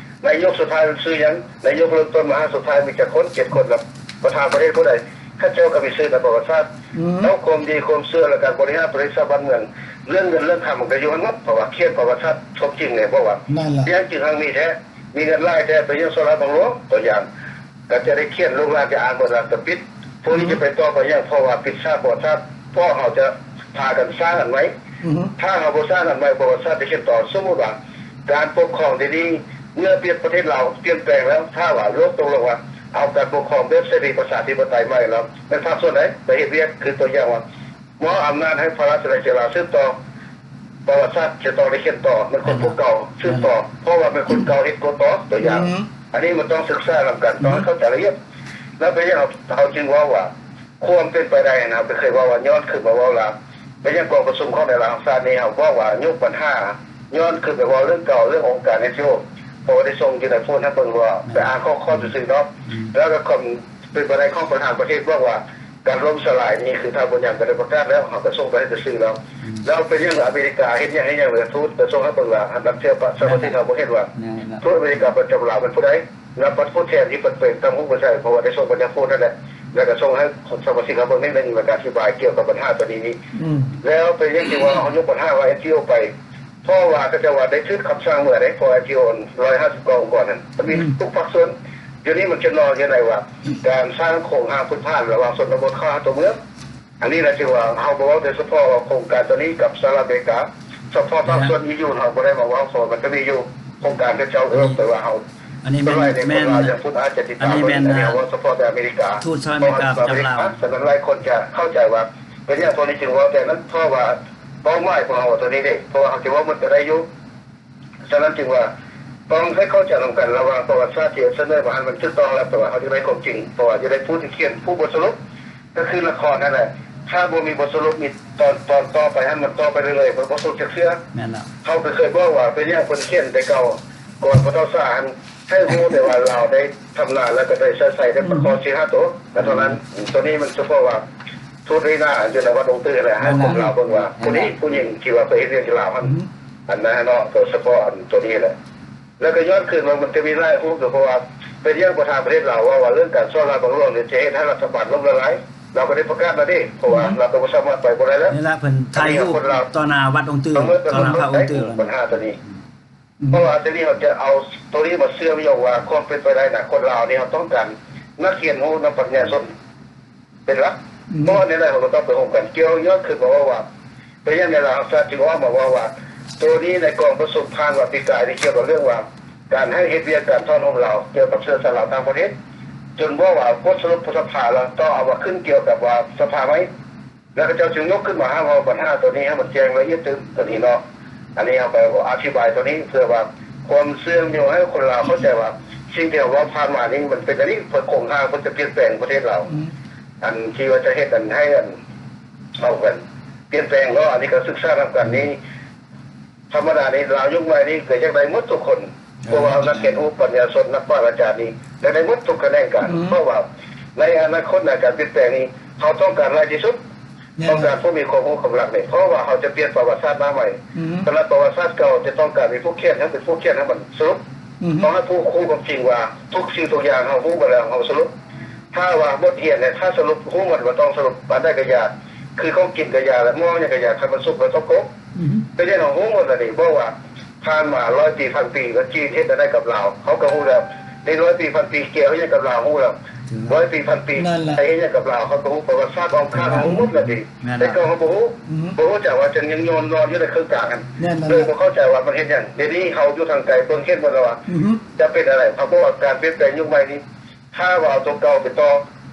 ນາຍົກສຸດທ້າຍມັນຊື່ຫຍັງ? ນາຍົກເລີ່ມຕົ້ນມາຫາສຸດທ້າຍມີຈັກຄົນ? ເຈັດຄົນ ແລ້ວປະທານປະເທດຜູ້ໃດ? ເຂົາເຈົ້າກໍມີຊື່ໃນປະຫວັດສາດ ອືມ ແລ້ວຄວາມດີຄວາມເຊື່ອ ແລະ ການບໍລິຫານປະເທດຊາດບ້ານເມືອງ ເລື່ອງເງິນເລື່ອງຄຳມັນກໍຢູ່ຫັ້ນໝົດ ເພາະວ່າຂຽນປະຫວັດສາດສົມຈິງແດ່ ເພາະວ່າ ນັ້ນແຫຼະ ເປັນຫຍັງຈຶ່ງຮັ່ງມີແທ? ມີເງິນຫຼາຍແທ້ ໄປຍັງສວນຫຼາຍບັງຫຼວງ ຕົວຢ່າງ ກໍຈະໄດ້ຂຽນ ລູກຫຼານຈະອ່ານເບິ່ງແລ້ວກໍປິດ ພວກນີ້ຈະໄປຕໍ່ໄປຫຍັງ ເພາະວ່າປິດສາກບໍ່ສາກ ພວກເຮົາຈະພາກັນສ້າງອັນໃໝ່ ອືຮຶ ຖ້າເຮົາບໍ່ສ້າງອັນໃໝ່ ປະຫວັດສາດຈະຂຽນຕໍ່ ສົມມຸດວ່າ ການປົກຄອງດີໆ ເມື່ອປຽບປະເທດລາວປ່ຽນແປງແລ້ວ ຖ້າວ່າໂລກຕົກລົງວ່າ ເອົາການປົກຄອງແບບເສລີປະຊາທິປະໄຕໃໝ່ແລ້ວ ແມ່ນພາກສ່ວນໃດໄປເຮັດວຽກ ຄືຕົວຢ່າງວ່າ ມອບອຳນາດໃຫ້ພະລາຊະໄດເສລາສືບຕໍ່ ປະຫວັດສາດຈະຕ້ອງໄດ້ຂຽນຕໍ່ ແມ່ນຄົນຜູ້ເກົ່າສືບຕໍ່ ເພາະວ່າແມ່ນຄົນເກົ່າເຮັດຕໍ່ ຕົວຢ່າງ ອືມ ອັນນີ້ມັນຕ້ອງສຶກສານຳກັນ ຕ້ອງໃຫ້ເຂົ້າໃຈລະອຽດ ແລ້ວເປັນຫຍັງເຮົາຈຶ່ງເວົ້າວ່າ ຄວາມເປັນໄປໄດ້ຫັ້ນ ເຮົາກໍເຄີຍເວົ້າວ່າ ຍ້ອນຄືນມາເວົ້າລາວ ເປັນຫຍັງກອງປະຊຸມຂອງໃນລາວສາດນີ້ ເຮົາບອກວ່າຍົກບັນຫາ ຍ້ອນຄືນໄປເວົ້າເລື່ອງເກົ່າ ເລື່ອງອົງການ ເອັນຈີໂອ ເພາະວ່າໄດ້ສົ່ງຢູ່ໃນໂຟນໃຫ້ເບິ່ງວ່າ ໄປອ່ານຂໍ້ຄວາມຊື່ໆເນາະ ອືມ ແລ້ວກໍຄວາມເປັນໄປໄດ້ຂອງປະທານປະເທດບອກວ່າ ການລົ້ມສະຫຼາຍນີ້ ຄືທ່ານບຸນຍັງກໍໄດ້ປະກາດແລ້ວ ເຮົາກໍສົ່ງໄປໃຫ້ຊື່ໆແລ້ວ ອືມ ແລ້ວເປັນຫຍັງອາເມລິກາເຮັດຫຍັງ ເຮັດຫຍັງ ແລ້ວທູດກໍສົ່ງໃຫ້ເບິ່ງວ່າ ນັກເຊື່ອປະຊາປະຕິເຮົາບໍ່ເຫັນວ່າ ແມ່ນແລ້ວ ທູດອາເມລິກາປະຈຳລາວເປັນຜູ້ໃດ ແລ້ວປະເທດທີ່ເພິ່ນເປັນຕຳຮູ້ບໍ່ໃສ່ ເພາະວ່າໄດ້ສົ່ງບັນດາໂຟນນັ້ນແຫຼະ ແລ້ວກໍສົ່ງໃຫ້ສະມາຊິກເຮົາເບິ່ງໜ້ອຍໜຶ່ງ ແລ້ວກໍອະທິບາຍກ່ຽວກັບບັນຫາຕົວນີ້ນີ້ ອືມ ແລ້ວເປັນຫຍັງຈຶ່ງວ່າເຮົາຍົກບັນຫາວ່າ ເອັນຈີໂອ ໄປ ເພາະວ່າເຂົາເຈົ້າວ່າໄດ້ຖືກຄຳສັ່ງເມື່ອໃດ ເພາະ ເອັນຈີໂອ ຮ້ອຍຫ້າສິບກວ່າອົງກອນນັ້ນ ມັນມີ ອືມ ທຸກພາກສ່ວນ ດຽວນີ້ມັນຈະນອນຢູ່ໃນວ່າ ການສ້າງໂຄງຮ່າງພື້ນຖານລະຫວ່າງຊົນນະບົດເຂົ້າຫາຕົວເມືອງ ອັນນີ້ລະຈຶ່ງວ່າເຮົາບໍ່ເວົ້າແຕ່ສະເພາະວ່າໂຄງການຕົວນີ້ກັບສະຫະລັດອາເມລິກາ ສະເພາະພາກສ່ວນ ອີຢູ ເຮົາບໍ່ໄດ້ມາເວົ້າ ເພາະມັນກໍມີຢູ່ໂຄງການເຂົາເຈົ້າ ເອີ ແຕ່ວ່າເຮົາ ອັນນີ້ແມ່ນ ແມ່ນ ຄົນລາວຍັງພຸດອາດຈະຕິດຕາມ ອັນນີ້ແມ່ນ ອັນນີ້ເຮົາເວົ້າສະເພາະແຕ່ອາເມລິກາ ທູດສະຫະລັດອາເມລິກາກັບລາວ ສະນັ້ນຫຼາຍຄົນຈະເຂົ້າໃຈວ່າ ເປັນຫຍັງພວກນີ້ຈຶ່ງເວົ້າແຕ່ນັ້ນ ເພາະວ່າເປົ້າໝາຍຂອງເຮົາຕົວນີ້ເດ້ ເພາະວ່າເຮົາຈະເວົ້າໝົດກໍໄດ້ຢູ່ ສະນັ້ນຈຶ່ງວ່າຕ້ອງໃຫ້ເຂົ້າໃຈນຳກັນ ລະຫວ່າງປະຫວັດສາດທີ່ສະເໜີມາຫັ້ນມັນຖືກຕ້ອງແລ້ວ ແຕ່ວ່າເຮົາຈະໄດ້ຄວາມຈິງ ເພາະວ່າຈະໄດ້ຜູ້ທີ່ຂຽນ ຜູ້ບົດສະຫຼຸບ ກໍຄືລະຄອນຫັ້ນແຫຼະ ຖ້າບໍ່ມີບົດສະຫຼຸບ ມີຕອນ ຕອນຕໍ່ໄປຫັ້ນ ມັນຕໍ່ໄປເລື້ອຍໆ ມັນບໍ່ສຸດຈັກເທື່ອ ແມ່ນແລ້ວ ເຮົາກໍເຄີຍບອກວ່າ ເປັນຫຍັງເພິ່ນຂຽນແຕ່ເກົ່າ ກ່ອນພໍ່ເຖົ້າຊາຫັ້ນ ໃຫ້ຮູ້ແຕ່ວ່າລາວໄດ້ທຳນາ ແລ້ວກໍໄດ້ໃຊ້ໄຊໄດ້ປາຄອສີ່ຫ້າໂຕ ກໍເທົ່ານັ້ນ ອືມ ຕົວນີ້ມັນສະເພາະວ່າທູດຣີນາຢູ່ໃນວັດອົງຕື້ແຫຼະ ໃຫ້ຄົນລາວເບິ່ງວ່າ ຜູ້ນີ້ຜູ້ຍິງທີ່ວ່າໄປເຮັດວຽກຢູ່ລາວຫັ້ນ ອັນນັ້ນເນາະ ໂດຍສະເພາະອັນຕົວນີ້ແຫຼະ ແລ້ວກໍຍ້ອນຄືນວ່າມັນກໍມີຫຼາຍຮູບຢູ່ ເພາະວ່າເປັນຫຍັງປະທານປະເທດລາວເວົ້າວ່າເລື່ອງການສໍ້ລາດບັງຫຼວງນີ້ຈະເຮັດໃຫ້ລັດຖະບານລົ້ມລະລາຍ ລາວກໍໄດ້ປະກາດແລ້ວເດ້ ເພາະວ່າລາວກໍບໍ່ສາມາດໄປບໍ່ໄດ້ແລ້ວ ນີ້ລະເພິ່ນຖ່າຍຮູບຕໍ່ໜ້າວັດອົງຕື້ ຕໍ່ໜ້າພະອົງຕື້ ບັນຫາຕົວນີ້ ເພາະວ່າຕົວນີ້ເຮົາຈະເອົາຕົວນີ້ມາເຊື່ອມໂຍງວ່າ ຄວາມເປັນໄປໄດ້ນະ ຄົນລາວນີ້ເຮົາຕ້ອງການນັກຮຽນຮູ້ນຳປັນຍາຊົນເປັນຫຼັກ ເພາະວ່າແນວໃດເຮົາກໍຕ້ອງໄປຮ່ວມກັນ ກ່ຽວຍ້ອນຄືນມາເວົ້າວ່າ ເປັນຫຍັງໃນລາວສາດຈຶ່ງອອກມາເວົ້າວ່າ ໂຕນີ້ໃນກອງປະຊຸມຜ່ານວ່າປີກາຍນີ້ ກ່ຽວກັບເລື່ອງວ່າ ການໃຫ້ເຮັດວຽກການຖອນໂຮມລາວ ກ່ຽວກັບເຊື້ອຊາດລາວຕ່າງປະເທດ ຈົນເວົ້າວ່າບົດສະຫຼຸບສະພາລາວ ຕ້ອງເອົາມາຂຶ້ນກ່ຽວກັບວ່າສະພາໃໝ່ ແລ້ວເຂົາເຈົ້າຈຶ່ງຍົກຂຶ້ນມາຫາເວົ້າບັນຫາໂຕນີ້ໃຫ້ມັນແຈ້ງລະອຽດຕື່ມໂຕນີ້ເນາະ. ອັນນີ້ເຮົາກໍອະທິບາຍໂຕນີ້ ເພື່ອວ່າຄວາມເຊື່ອມໂຍງໃຫ້ຄົນລາວເຂົ້າໃຈວ່າ ສິ່ງທີ່ເຮົາເວົ້າຜ່ານມານີ້ມັນເປັນອັນນີ້ ເພື່ອຄົງຫາເພື່ອຈະປ່ຽນແປງປະເທດລາວ ອັນທີ່ວ່າຈະເຮັດອັນໃຫ້ອັນ ເອົາກັນປ່ຽນແປງເນາະ. ອັນນີ້ກໍສຶກສານຳກັນນີ້ ທຳມະດານີ້ລາວຍຸກໃໝ່ນີ້ກໍຢາກໄດ້ໝົດທຸກຄົນ ເພາະວ່າເຮົານັກຮຽນຮູ້ ປັນຍາຊົນ ນັກປາດ ອາຈານນີ້ຢາກໄດ້ໝົດທຸກຂະແໜງການ ເພາະວ່າໃນອະນາຄົດ ໃນການປ່ຽນແປງນີ້ ເຮົາຕ້ອງການຫຼາຍທີ່ສຸດ ຕ້ອງການຜູ້ມີຄວາມຮູ້ຄວາມລັບນີ້ ເພາະວ່າເຮົາຈະປ່ຽນປະຫວັດສາດໜ້າໃໝ່. ສຳລັບປະຫວັດສາດເກົ່າ ຈະຕ້ອງການມີຜູ້ຂຽນ ໃຫ້ເປັນຜູ້ຂຽນໃຫ້ມັນສະຫຼຸບ ຕ້ອງໃຫ້ຜູ້ຮູ້ຄວາມຈິງວ່າ ທຸກສິ່ງທຸກຢ່າງເຮົາຮູ້ໝົດແລ້ວ ເຮົາສະຫຼຸບ ຖ້າວ່າບົດຮຽນເນຍ ຖ້າສະຫຼຸບຮູ້ໝົດວ່າຕ້ອງສະຫຼຸບ ອັນໃດກໍຢ່າ ຄືຂອງກິນກໍຢ່າ ແລະ ໝໍຫຍັງກໍຢ່າ ຄັນມັນສຸກແລ້ວຕ້ອງໂກະ ເປັນຫຍັງເຮົາຮູ້ໝົດລະນີ້ ເວົ້າວ່າຜ່ານມາຮ້ອຍປີ ພັນປີ ລະຈີນເຮັດອັນໃດກັບລາວ ເຮົາກໍຮູ້ແລ້ວ ໃນຮ້ອຍປີ ພັນປີ ແກເຮັດຫຍັງກັບລາວ ຮູ້ແລ້ວ ຮ້ອຍປີ ພັນປີ ໄທເຮັດຫຍັງກັບລາວ ເຮົາກໍຮູ້ປະຫວັດສາດອ້ອມຂ້າງ ເຮົາຮູ້ໝົດລະນີ້ ແຕ່ເກົ່າເຮົາບໍ່ຮູ້ ບໍ່ຮູ້ຈັກວ່າຈະຍັງນອນ ນອນຢູ່ໃນເຄິ່ງກາງຫັ້ນ ເລີຍບໍ່ເຂົ້າໃຈວ່າມັນເຮັດຫຍັງ. ດຽວນີ້ເຮົາຢູ່ທາງໄກເບິ່ງເຫັນໝົດແລ້ວວ່າ ຈະເປັນອັນໃດ ເພາະວ່າການປ່ຽນແປງຍຸກໃໝ່ນີ້ ຖ້າວ່າເອົາຕົວເກົ່າໄປຕໍ່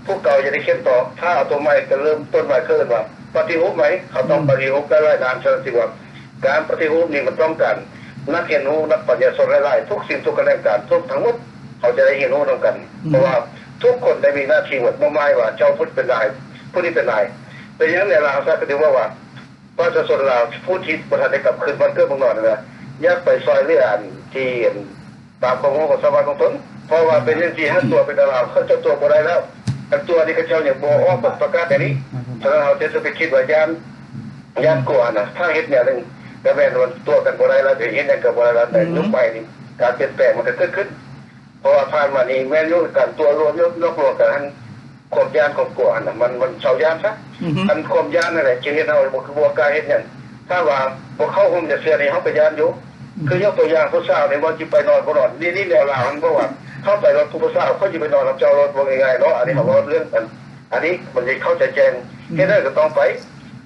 ພວກເກົ່າຈະໄດ້ເຂັມຕໍ່ ຖ້າເອົາຕົວໃໝ່ ກໍເລີ່ມຕົ້ນໃໝ່ ເຂົາເອີ້ນວ່າປະຕິຮູບໃໝ່ ເຂົາຕ້ອງປະຕິຮູບຫຼາຍໆດ້ານ. ສະນັ້ນຈຶ່ງວ່າ ການປະຕິຮູບນີ້ມັນຕ້ອງການນັກຮຽນຮູ້ ນັກປັນຍາຊົນຫຼາຍໆ ທຸກສິ່ງທຸກຂະແໜງການ ທຸກທັງໝົດ ເຮົາຈະໄດ້ຮຽນຮູ້ນຳກັນ ເພາະວ່າທຸກຄົນໄດ້ມີໜ້າທີ່ໝົດ ບໍ່ໝາຍວ່າເຈົ້າຜູ້ເປັນນາຍ ຜູ້ນີ້ເປັນນາຍ. ເປັນຫຍັງແນວລາວຊາກກໍຈຶ່ງເວົ້າວ່າ ປະຊາຊົນລາວຜູ້ທີ່ບໍ່ທັນໄດ້ກັບຄືນບ້ານເກີດເມືອງນອນນັ້ນນະ ຢາກໄປຊ່ອຍເຫຼືອອັນທີ່ອັນ ຕາມຄວາມຮູ້ຄວາມສາມາດຂອງຕົນ ເພາະວ່າເປັນຈັ່ງຊີ້ ຫາຕົວເປັນດາລາ ເຂົາເຈົ້າຕົວບໍ່ໄດ້ແລ້ວ ຄັນຕົວນີ້ເຂົາເຈົ້າຍັງບໍ່ອອກປະກາດແນວນີ້. ສະນັ້ນເຮົາຈະໄປຄິດວ່າຢ້ານ ຢ້ານກົວຫັ້ນນະ ຖ້າເຮັດແນວໜຶ່ງກໍແມ່ນວ່າຕົວກັນບໍ່ໄດ້ແລ້ວ ຈະເຮັດຫຍັງກໍບໍ່ໄດ້ແລ້ວ. ແຕ່ຍຸກໃໝ່ນີ້ ການປ່ຽນແປງມັນກໍເກີດຂຶ້ນ ເພາະວ່າຜ່ານມານີ້ແມ່ນຢູ່ ການຕົວະລວງ ຫຼອກລວງກັນຫັ້ນ ຄວາມຢ້ານຄວາມກົວຫັ້ນນະ ມັນ ມັນເຊົາຢ້ານຊະ. ອັນຄວາມຢ້ານນັ້ນແຫຼະ ຈຶ່ງເຮັດໃຫ້ເຮົາບໍ່ ບໍ່ກ້າເຮັດຫຍັງ. ຖ້າວ່າບໍ່ເຂົ້າຮ່ວມຈັກເທື່ອນີ້ ເຮົາກໍຢ້ານຢູ່. ຄືຍົກຕົວຢ່າງ ຜູ້ສາວນີ້ວ່າຊິໄປນອນບໍ່ນອນ ນີ້ ນີ້ແນວລາວຫັ້ນ ເພາະວ່າເຂົ້າໄປລະຜູ້ສາວ ຂ້ອຍຊິໄປນອນນຳເຈົ້າໂລດ ເວົ້າງ່າຍໆເນາະ. ອັນນີ້ເຮົາເວົ້າເລື່ອງອັນ ອັນນີ້ມັນຊິເຂົ້າໃຈແຈ້ງ ເຮັດໄດ້ກໍຕ້ອງໄປ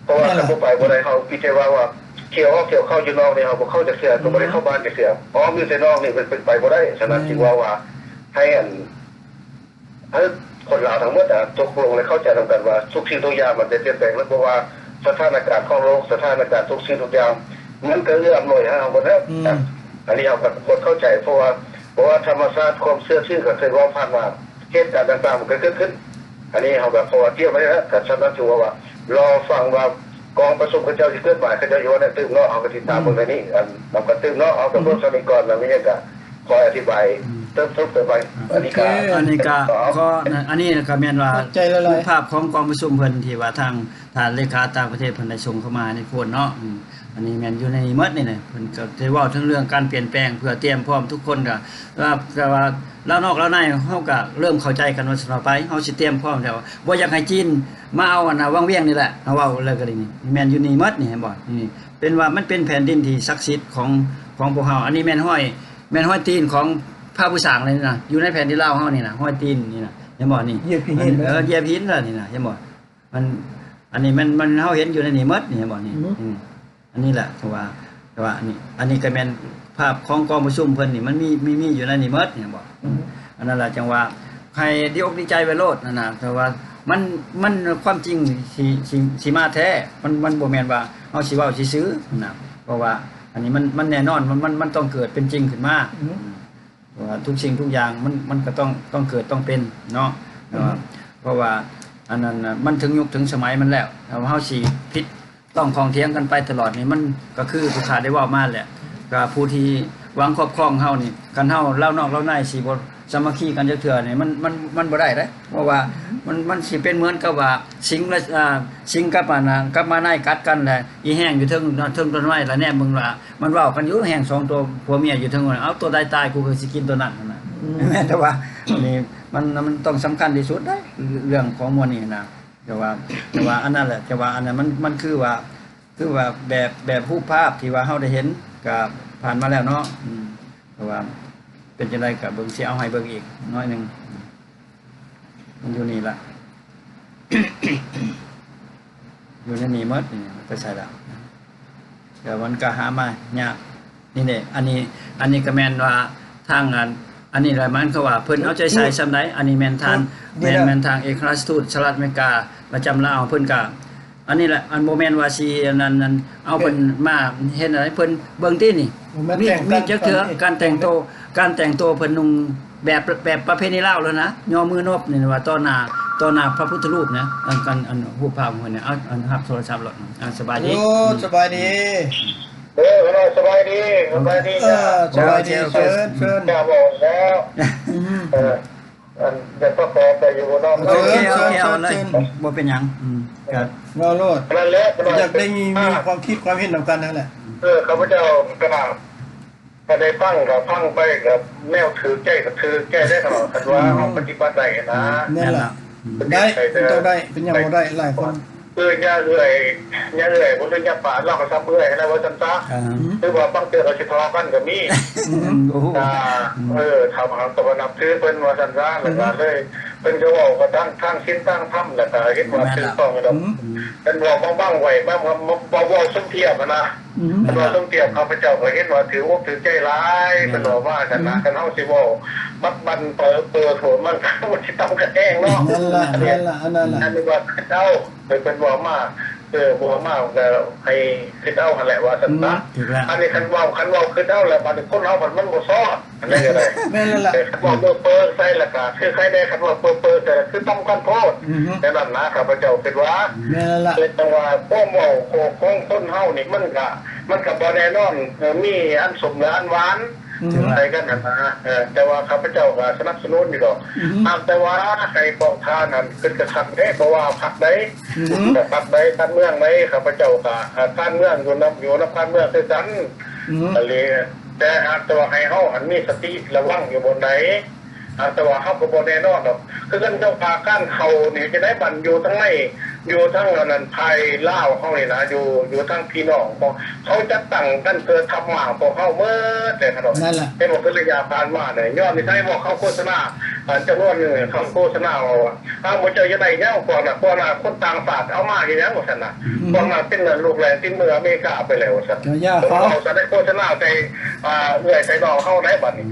ເພາະວ່າຄັນບໍ່ໄປບໍ່ໄດ້ ເຮົາມີແຕ່ວ່າ ວ່າຂຽວອອກຂຽວເຂົ້າຢູ່ນອກນີ້ ເຮົາບໍ່ເຂົ້າຈັກເທື່ອ ກໍບໍ່ໄດ້ເຂົ້າບ້ານຈັກເທື່ອ. ອ້ອມຢູ່ແຕ່ນອກນີ້ ມັນເປັນໄປບໍ່ໄດ້. ສະນັ້ນຈຶ່ງເວົ້າວ່າ ໃຫ້ອັນ ໃຫ້ຄົນລາວທັງໝົດອະ ຕົກລົງ ແລະ ເຂົ້າໃຈນຳກັນວ່າ ທຸກສິ່ງທຸກຢ່າງມັນໄດ້ປ່ຽນແປງ ແລະ ບໍ່ວ່າສະຖານະການຂອງໂລກ ສະຖານະການທຸກສິ່ງທຸກຢ່າງ ມັນກໍເອື້ອອຳນວຍໃຫ້ເຮົາໝົດແລ້ວ. ອັນນີ້ເຮົາກໍຄວນເຂົ້າໃຈ ເພາະວ່າ ເພາະວ່າທຳມະຊາດ ຄວາມເຊື່ອຖືກໍເຄີຍເວົ້າຜ່ານມາ ເຫດການຕ່າງໆມັນກໍເກີດຂຶ້ນ. ອັນນີ້ເຮົາກໍ ເພາະວ່າກຽມໄວ້ແລ້ວ ກໍສຳລັບທີ່ວ່າ ລໍຟັງວ່າກອງປະຊຸມເຂົາເຈົ້າຊິເກີດມາ ເຂົາເຈົ້າຊິເວົ້າແນວຕື່ມເນາະ ເຮົາກໍຕິດຕາມເບິ່ງໃນນີ້ ອັນນຳກັນຕື່ມເນາະ. ເຮົາກໍເບິ່ງສ່ຳນີ້ກ່ອນ ແລ້ວມີຫຍັງກໍ ຄອຍອະທິບາຍເຕີມເຕີມໄປ. ອັນນີ້ກໍ ອັນນີ້ກໍ ກໍ ອັນນີ້ກໍແມ່ນວ່າ ຮູບພາບຂອງກອງປະຊຸມເພິ່ນ ທີ່ວ່າທາງທ່ານເລຂາຕ່າງປະເທດເພິ່ນໄດ້ສົ່ງເຂົ້າມາໃນໂພນເນາະ. ອັນນີ້ແມ່ນຢູ່ໃນນີ້ໝົດນີ້ນະ ເພິ່ນກໍໄດ້ເວົ້າເຖິງເລື່ອງການປ່ຽນແປງ ເພື່ອຕຽມພ້ອມທຸກຄົນ ກໍ ແຕ່ວ່າລາວນອກລາວໃນ ເຮົາກໍເລີ່ມເຂົ້າໃຈກັນວ່າຊັ້ນວ່າໄປ ເຮົາຊິຕຽມພ້ອມແລ້ວ ບໍ່ຢາກໃຫ້ຈີນມາເອົາອັນນ່າວັງວຽງນີ້ແຫຼະ ເຮົາເວົ້າແລ້ວກໍໄດ້ນີ້ ແມ່ນຢູ່ນີ້ໝົດນີ້ ເຫັນບໍ່? ນີ້ເປັນວ່າມັນເປັນແຜ່ນດິນທີ່ສັກສິດຂອງ ຂອງພວກເຮົາ. ອັນນີ້ແມ່ນຮອຍ ແມ່ນຮອຍຕີນຂອງພະຜູ້ສ້າງເລີຍນະ ຢູ່ໃນແຜ່ນດິນລາວເຮົານີ້ນະ ຮອຍຕີນນີ້ນະ ເຫັນບໍ່ນີ້? ເອີ ຢຽບຫີນລະນີ້ນະ ເຫັນບໍ່? ມັນ ອັນນີ້ມັນ ມັນ ເຮົາເຫັນຢູ່ໃນນີ້ໝົດນີ້ ເຫັນບໍ່ນີ້? ອັນນີ້ແຫຼະ ຄືວ່າ ຄືວ່າອັນນີ້ ອັນນີ້ກໍແມ່ນພາບຂອງກອງປະຊຸມເພິ່ນນີ້ ມັນມີ ມີ ມີຢູ່ໃນນີ້ໝົດ ເຫັນບໍ່? ອັນນັ້ນລະ ຈັ່ງວ່າໃຫ້ດີອົກດີໃຈໄວ້ໂລດຫັ້ນນະ ແຕ່ວ່າມັນ ມັນ ຄວາມຈິງຊິ ຊິ ຊິມາແທ້ ມັນ ມັນບໍ່ແມ່ນວ່າເຮົາຊິເວົ້າຊື່ໆຫັ້ນນະ ເພາະວ່າອັນນີ້ມັນ ມັນແນ່ນອນ ມັນ ມັນ ມັນຕ້ອງເກີດເປັນຈິງຂຶ້ນມາ. ເພາະວ່າທຸກສິ່ງທຸກຢ່າງມັນ ມັນກໍຕ້ອງ ຕ້ອງເກີດຕ້ອງເປັນເນາະ ເພາະວ່າອັນນັ້ນນະ ມັນເຖິງຍຸກເຖິງສະໄໝມັນແລ້ວ ຖ້າວ່າເຮົາຊິຜິດຕ້ອງຂ້ອງຖຽງກັນໄປຕະຫຼອດນີ້ ມັນກໍຄືຜູ້ຂ້າໄດ້ເວົ້າມາແຫຼະ ກໍຜູ້ທີ່ຫວັງຄອບຄອງເຮົານີ້ ຄັນເຮົາລາວນອກລາວໃນຊິບໍ່ສາມັກຄີກັນຈັກເທື່ອນີ້ ມັນ ມັນ ມັນບໍ່ໄດ້ເດ້ ເພາະວ່າມັນ ມັນຊິເປັນເໝືອນກັບວ່າ ສິງ ອາ ສິງກັບ ອັນ ກັບມາໄນກັດກັນແຫຼະ ອີແຫ້ງຢູ່ເທິງ ເທິງຕົ້ນໄມ້ລະແນມເບິ່ງວ່າ ມັນເວົ້າກັນຢູ່ແຮ່ງສອງຕົວ ຜົວເມຍຢູ່ເທິງ ເອົາຕົວໃດຕາຍ ກູກໍຊິກິນຕົວນັ້ນຫັ້ນນະ. ແມ່ນແຕ່ວ່ານີ້ ມັນ ມັນຕ້ອງສຳຄັນທີ່ສຸດເດ້ ເລື່ອງຂອງໝູ່ນີ້ນະ ແຕ່ວ່າ ແຕ່ວ່າອັນນັ້ນແຫຼະ ແຕ່ວ່າອັນນັ້ນມັນ ມັນຄືວ່າ ຄືວ່າແບບ ແບບຮູບພາບທີ່ວ່າເຮົາໄດ້ເຫັນ ກໍຜ່ານມາແລ້ວເນາະ. ແຕ່ວ່າເປັນຈັ່ງໃດກໍເບິ່ງ ຊິເອົາໃຫ້ເບິ່ງອີກໜ້ອຍໜຶ່ງ. ມັນຢູ່ນີ້ລະ ຢູ່ໃນນີ້ໝົດນີ້ ໄປໃສລະ ແຕ່ມັນກໍຫາມາຍາກ. ນີ້ເດ້ ອັນນີ້ ອັນນີ້ກໍແມ່ນວ່າ ທາງອັນ ອັນນີ້ລະ ໝາຍຄວາມວ່າເພິ່ນເອົາໃຈໃສ່ສ່ຳໃດ. ອັນນີ້ແມ່ນທ່ານ ແມ່ນ ແມ່ນທາງເອກອັຄຣາຊທູດສະຫະລັດອາເມລິກາປະຈຳລາວ ເພິ່ນກະ ອັນນີ້ແຫຼະ ອັນບໍ່ແມ່ນວ່າຊິອັນນັ້ນ ອັນເອົາເພິ່ນມາເຮັດໃຫ້ເພິ່ນເບິ່ງຕິນີ້ ມີ ມີຈັກເທື່ອການແຕ່ງໂຕ ການແຕ່ງໂຕເພິ່ນນຸ່ງແບບ ແບບປະເພນີລາວແລ້ວນະ ຍໍມືນົບນີ້ວ່າຕໍ່ໜ້າ ຕໍ່ໜ້າພະພຸດທະຮູບນະ ອັນ ອັນ ອັນຮູບພາບຂອງເພິ່ນນະ. ເອົາ ອັນຮັບໂທລະສັບໂລດ. ອ່າ ສະບາຍດີ ໂອ້ ສະບາຍດີ ເອີ ສະບາຍດີ ສະບາຍດີ ເອີ ເຈົ້າ ສະບາຍດີ ເຊີນ ເຊີນ ເຈົ້າ ເວົ້າແລ້ວ ເອີ ອັນ ຢາກປະກອບໄປຢູ່ບໍ່ເນາະ? ໂອເຄ ໂອເຄ ໂອເຄ ເອົາເລີຍ ເຊີນ ບໍ່ເປັນຫຍັງ ອືມ ກໍເວົ້າໂລດ ນັ້ນແຫຼະ ຢາກໄດ້ມີ ມີຄວາມຄິດຄວາມເຫັນນຳກັນຫັ້ນແຫຼະ. ເອີ ຂ້າພະເຈົ້າກໍ ກໍໄດ້ຟັງ ກໍຟັງໄປ ກໍແນວຖືກໃຈກໍຖືກໃຈໄດ້ຕະຫຼອດ ຄັນວ່າເຮົາປະຕິບັດໄດ້ນະ. ແມ່ນລະ ໄດ້ ຕ້ອງໄດ້ ເປັນຫຍັງບໍ່ໄດ້ ຫຼາຍຄົນ ຄືຍາເອື້ອຍ ຍາເອື້ອຍບໍ່ ຫຼືຍາປານ ລາວກໍຊ້ຳເອື້ອຍຫັ້ນແຫຼະ ວ່າຊັ້ນຊະ. ຄືວ່າບາງເທື່ອກໍຊິທະເລາະກັນກໍມີ. ເອີ ເຮົາ ເຮົາກໍນັບຖືເພິ່ນວ່າຊັ້ນຊະ ແລ້ວກໍເລີຍ ເພິ່ນກໍເວົ້າກໍທາງ ທາງສິນທາງທຳ ແລ້ວກໍເຫັນວ່າຖືກຕ້ອງຢູ່ດອກ. ເພິ່ນເວົ້າບັງໆໄວ້ ມາ ມາ ມາເວົ້າສົມທຽບຫັ້ນນະ. ເພິ່ນເວົ້າສົມທຽບ ຂ້າພະເຈົ້າກໍເຫັນວ່າຖືອົກຖືກໃຈຫຼາຍ ເພິ່ນເວົ້າມາຊັ້ນນະ. ຄັນເຮົາຊິເວົ້າບັດບັ່ນເປີເປີໂທດ ມັນກໍບໍ່ຊິຕ້ອງກັນແຮງເນາະ. ແມ່ນລະ ແມ່ນລະ ອັນນັ້ນລະ ອັນນີ້ວ່າຄືເອົາ ເພິ່ນເວົ້າມາ ເອີ ເວົ້າມາກໍໃຫ້ຄິດເອົາຫັ້ນແຫຼະວ່າຊັ້ນຊະ. ອັນນີ້ຄັນເວົ້າ ຄັນເວົ້າຄິດເອົາແລ້ວ ບາດນີ້ຄົນເຮົາມັນບໍ່ຊອດ ອັນນັ້ນກໍໄດ້. ແມ່ນແລ້ວລະ ຄັນເວົ້າເປີໆໃສ່ລະກະຄືໃຄແດ່ ຄັນເວົ້າເປີໆໃສ່ລະຄືຕ່ຳກັນໂພດ. ແຕ່ນັ້ນນະ ຂ້າພະເຈົ້າຄິດວ່າ ແມ່ນແລ້ວລະ ແຕ່ວ່າຄວາມເວົ້າຂອງຄົນເຮົານີ້ ມັນກະ ມັນກະບໍ່ແນ່ນອນ ເອີ ມີອັນສົມ ແລະ ອັນຫວານ ໃສ່ກັນຫັ້ນນະ. ເອີ ແຕ່ວ່າຂ້າພະເຈົ້າກໍສະໜັບສະໜູນຢູ່ດອກ ຫາກແຕ່ວ່າໃຫ້ພວກທ່ານນັ້ນຄິດກະຄັກເດ້ ບໍ່ວ່າພັກໃດ ພັກໃດ ການເມືອງໃດ ຂ້າພະເຈົ້າກໍ ເອີ ການເມືອງຢູ່ນຳ ຢູ່ນຳການເມືອງຄືກັນ. ອັນນີ້ ແຕ່ຫາກແຕ່ວ່າໃຫ້ເຮົາຫັ້ນມີສະຕິລະວັງຢູ່ບ່ອນໃດ ຫາກແຕ່ວ່າເຮົາກໍບໍ່ແນ່ນອນດອກ ຄືກັນກັບວ່າການເຂົ້ານີ້ ຈັ່ງໃດບັດຢູ່ທາງໃນ ຢູ່ທາງອັນນັ້ນ ຝ່າຍລາວເຮົານີ້ນະ ຢູ່ ຢູ່ທາງພີ່ນ້ອງຂອງ ເຂົາຈັດຕັ້ງກັນເພື່ອທັບມ້າງພວກເຮົາໝົດເດ້ຂະນ້ອຍ. ແມ່ນລະ ເຫັນບໍ່ ຄືໄລຍະຜ່ານມານີ້ ຍ້ອນນິໄສ ພວກເຂົາໂຄສະນາ ອາ ຈຳນວນໜຶ່ງ ເຂົາໂຄສະນາວ່າ ຖ້າໝູ່ເຈົ້າຢາກໄດ້ຫຍັງ ພວກນັ້ນ ພວກນັ້ນຄົນຕ່າງຊາດເອົາມາເຮັດຫຍັງ ວ່າຊັ້ນນະ. ພວກນັ້ນເປັນລູກແຫຼນຕິດເມືອງອາເມລິກາໄປແລ້ວ ວ່າຊັ້ນ. ເຂົາເວົ້າຊັ້ນ ໂຄສະນາໃສ່ ອາ ເອື້ອຍໃສ່ນ້ອງເຮົາໄດ໋ບັດນີ້.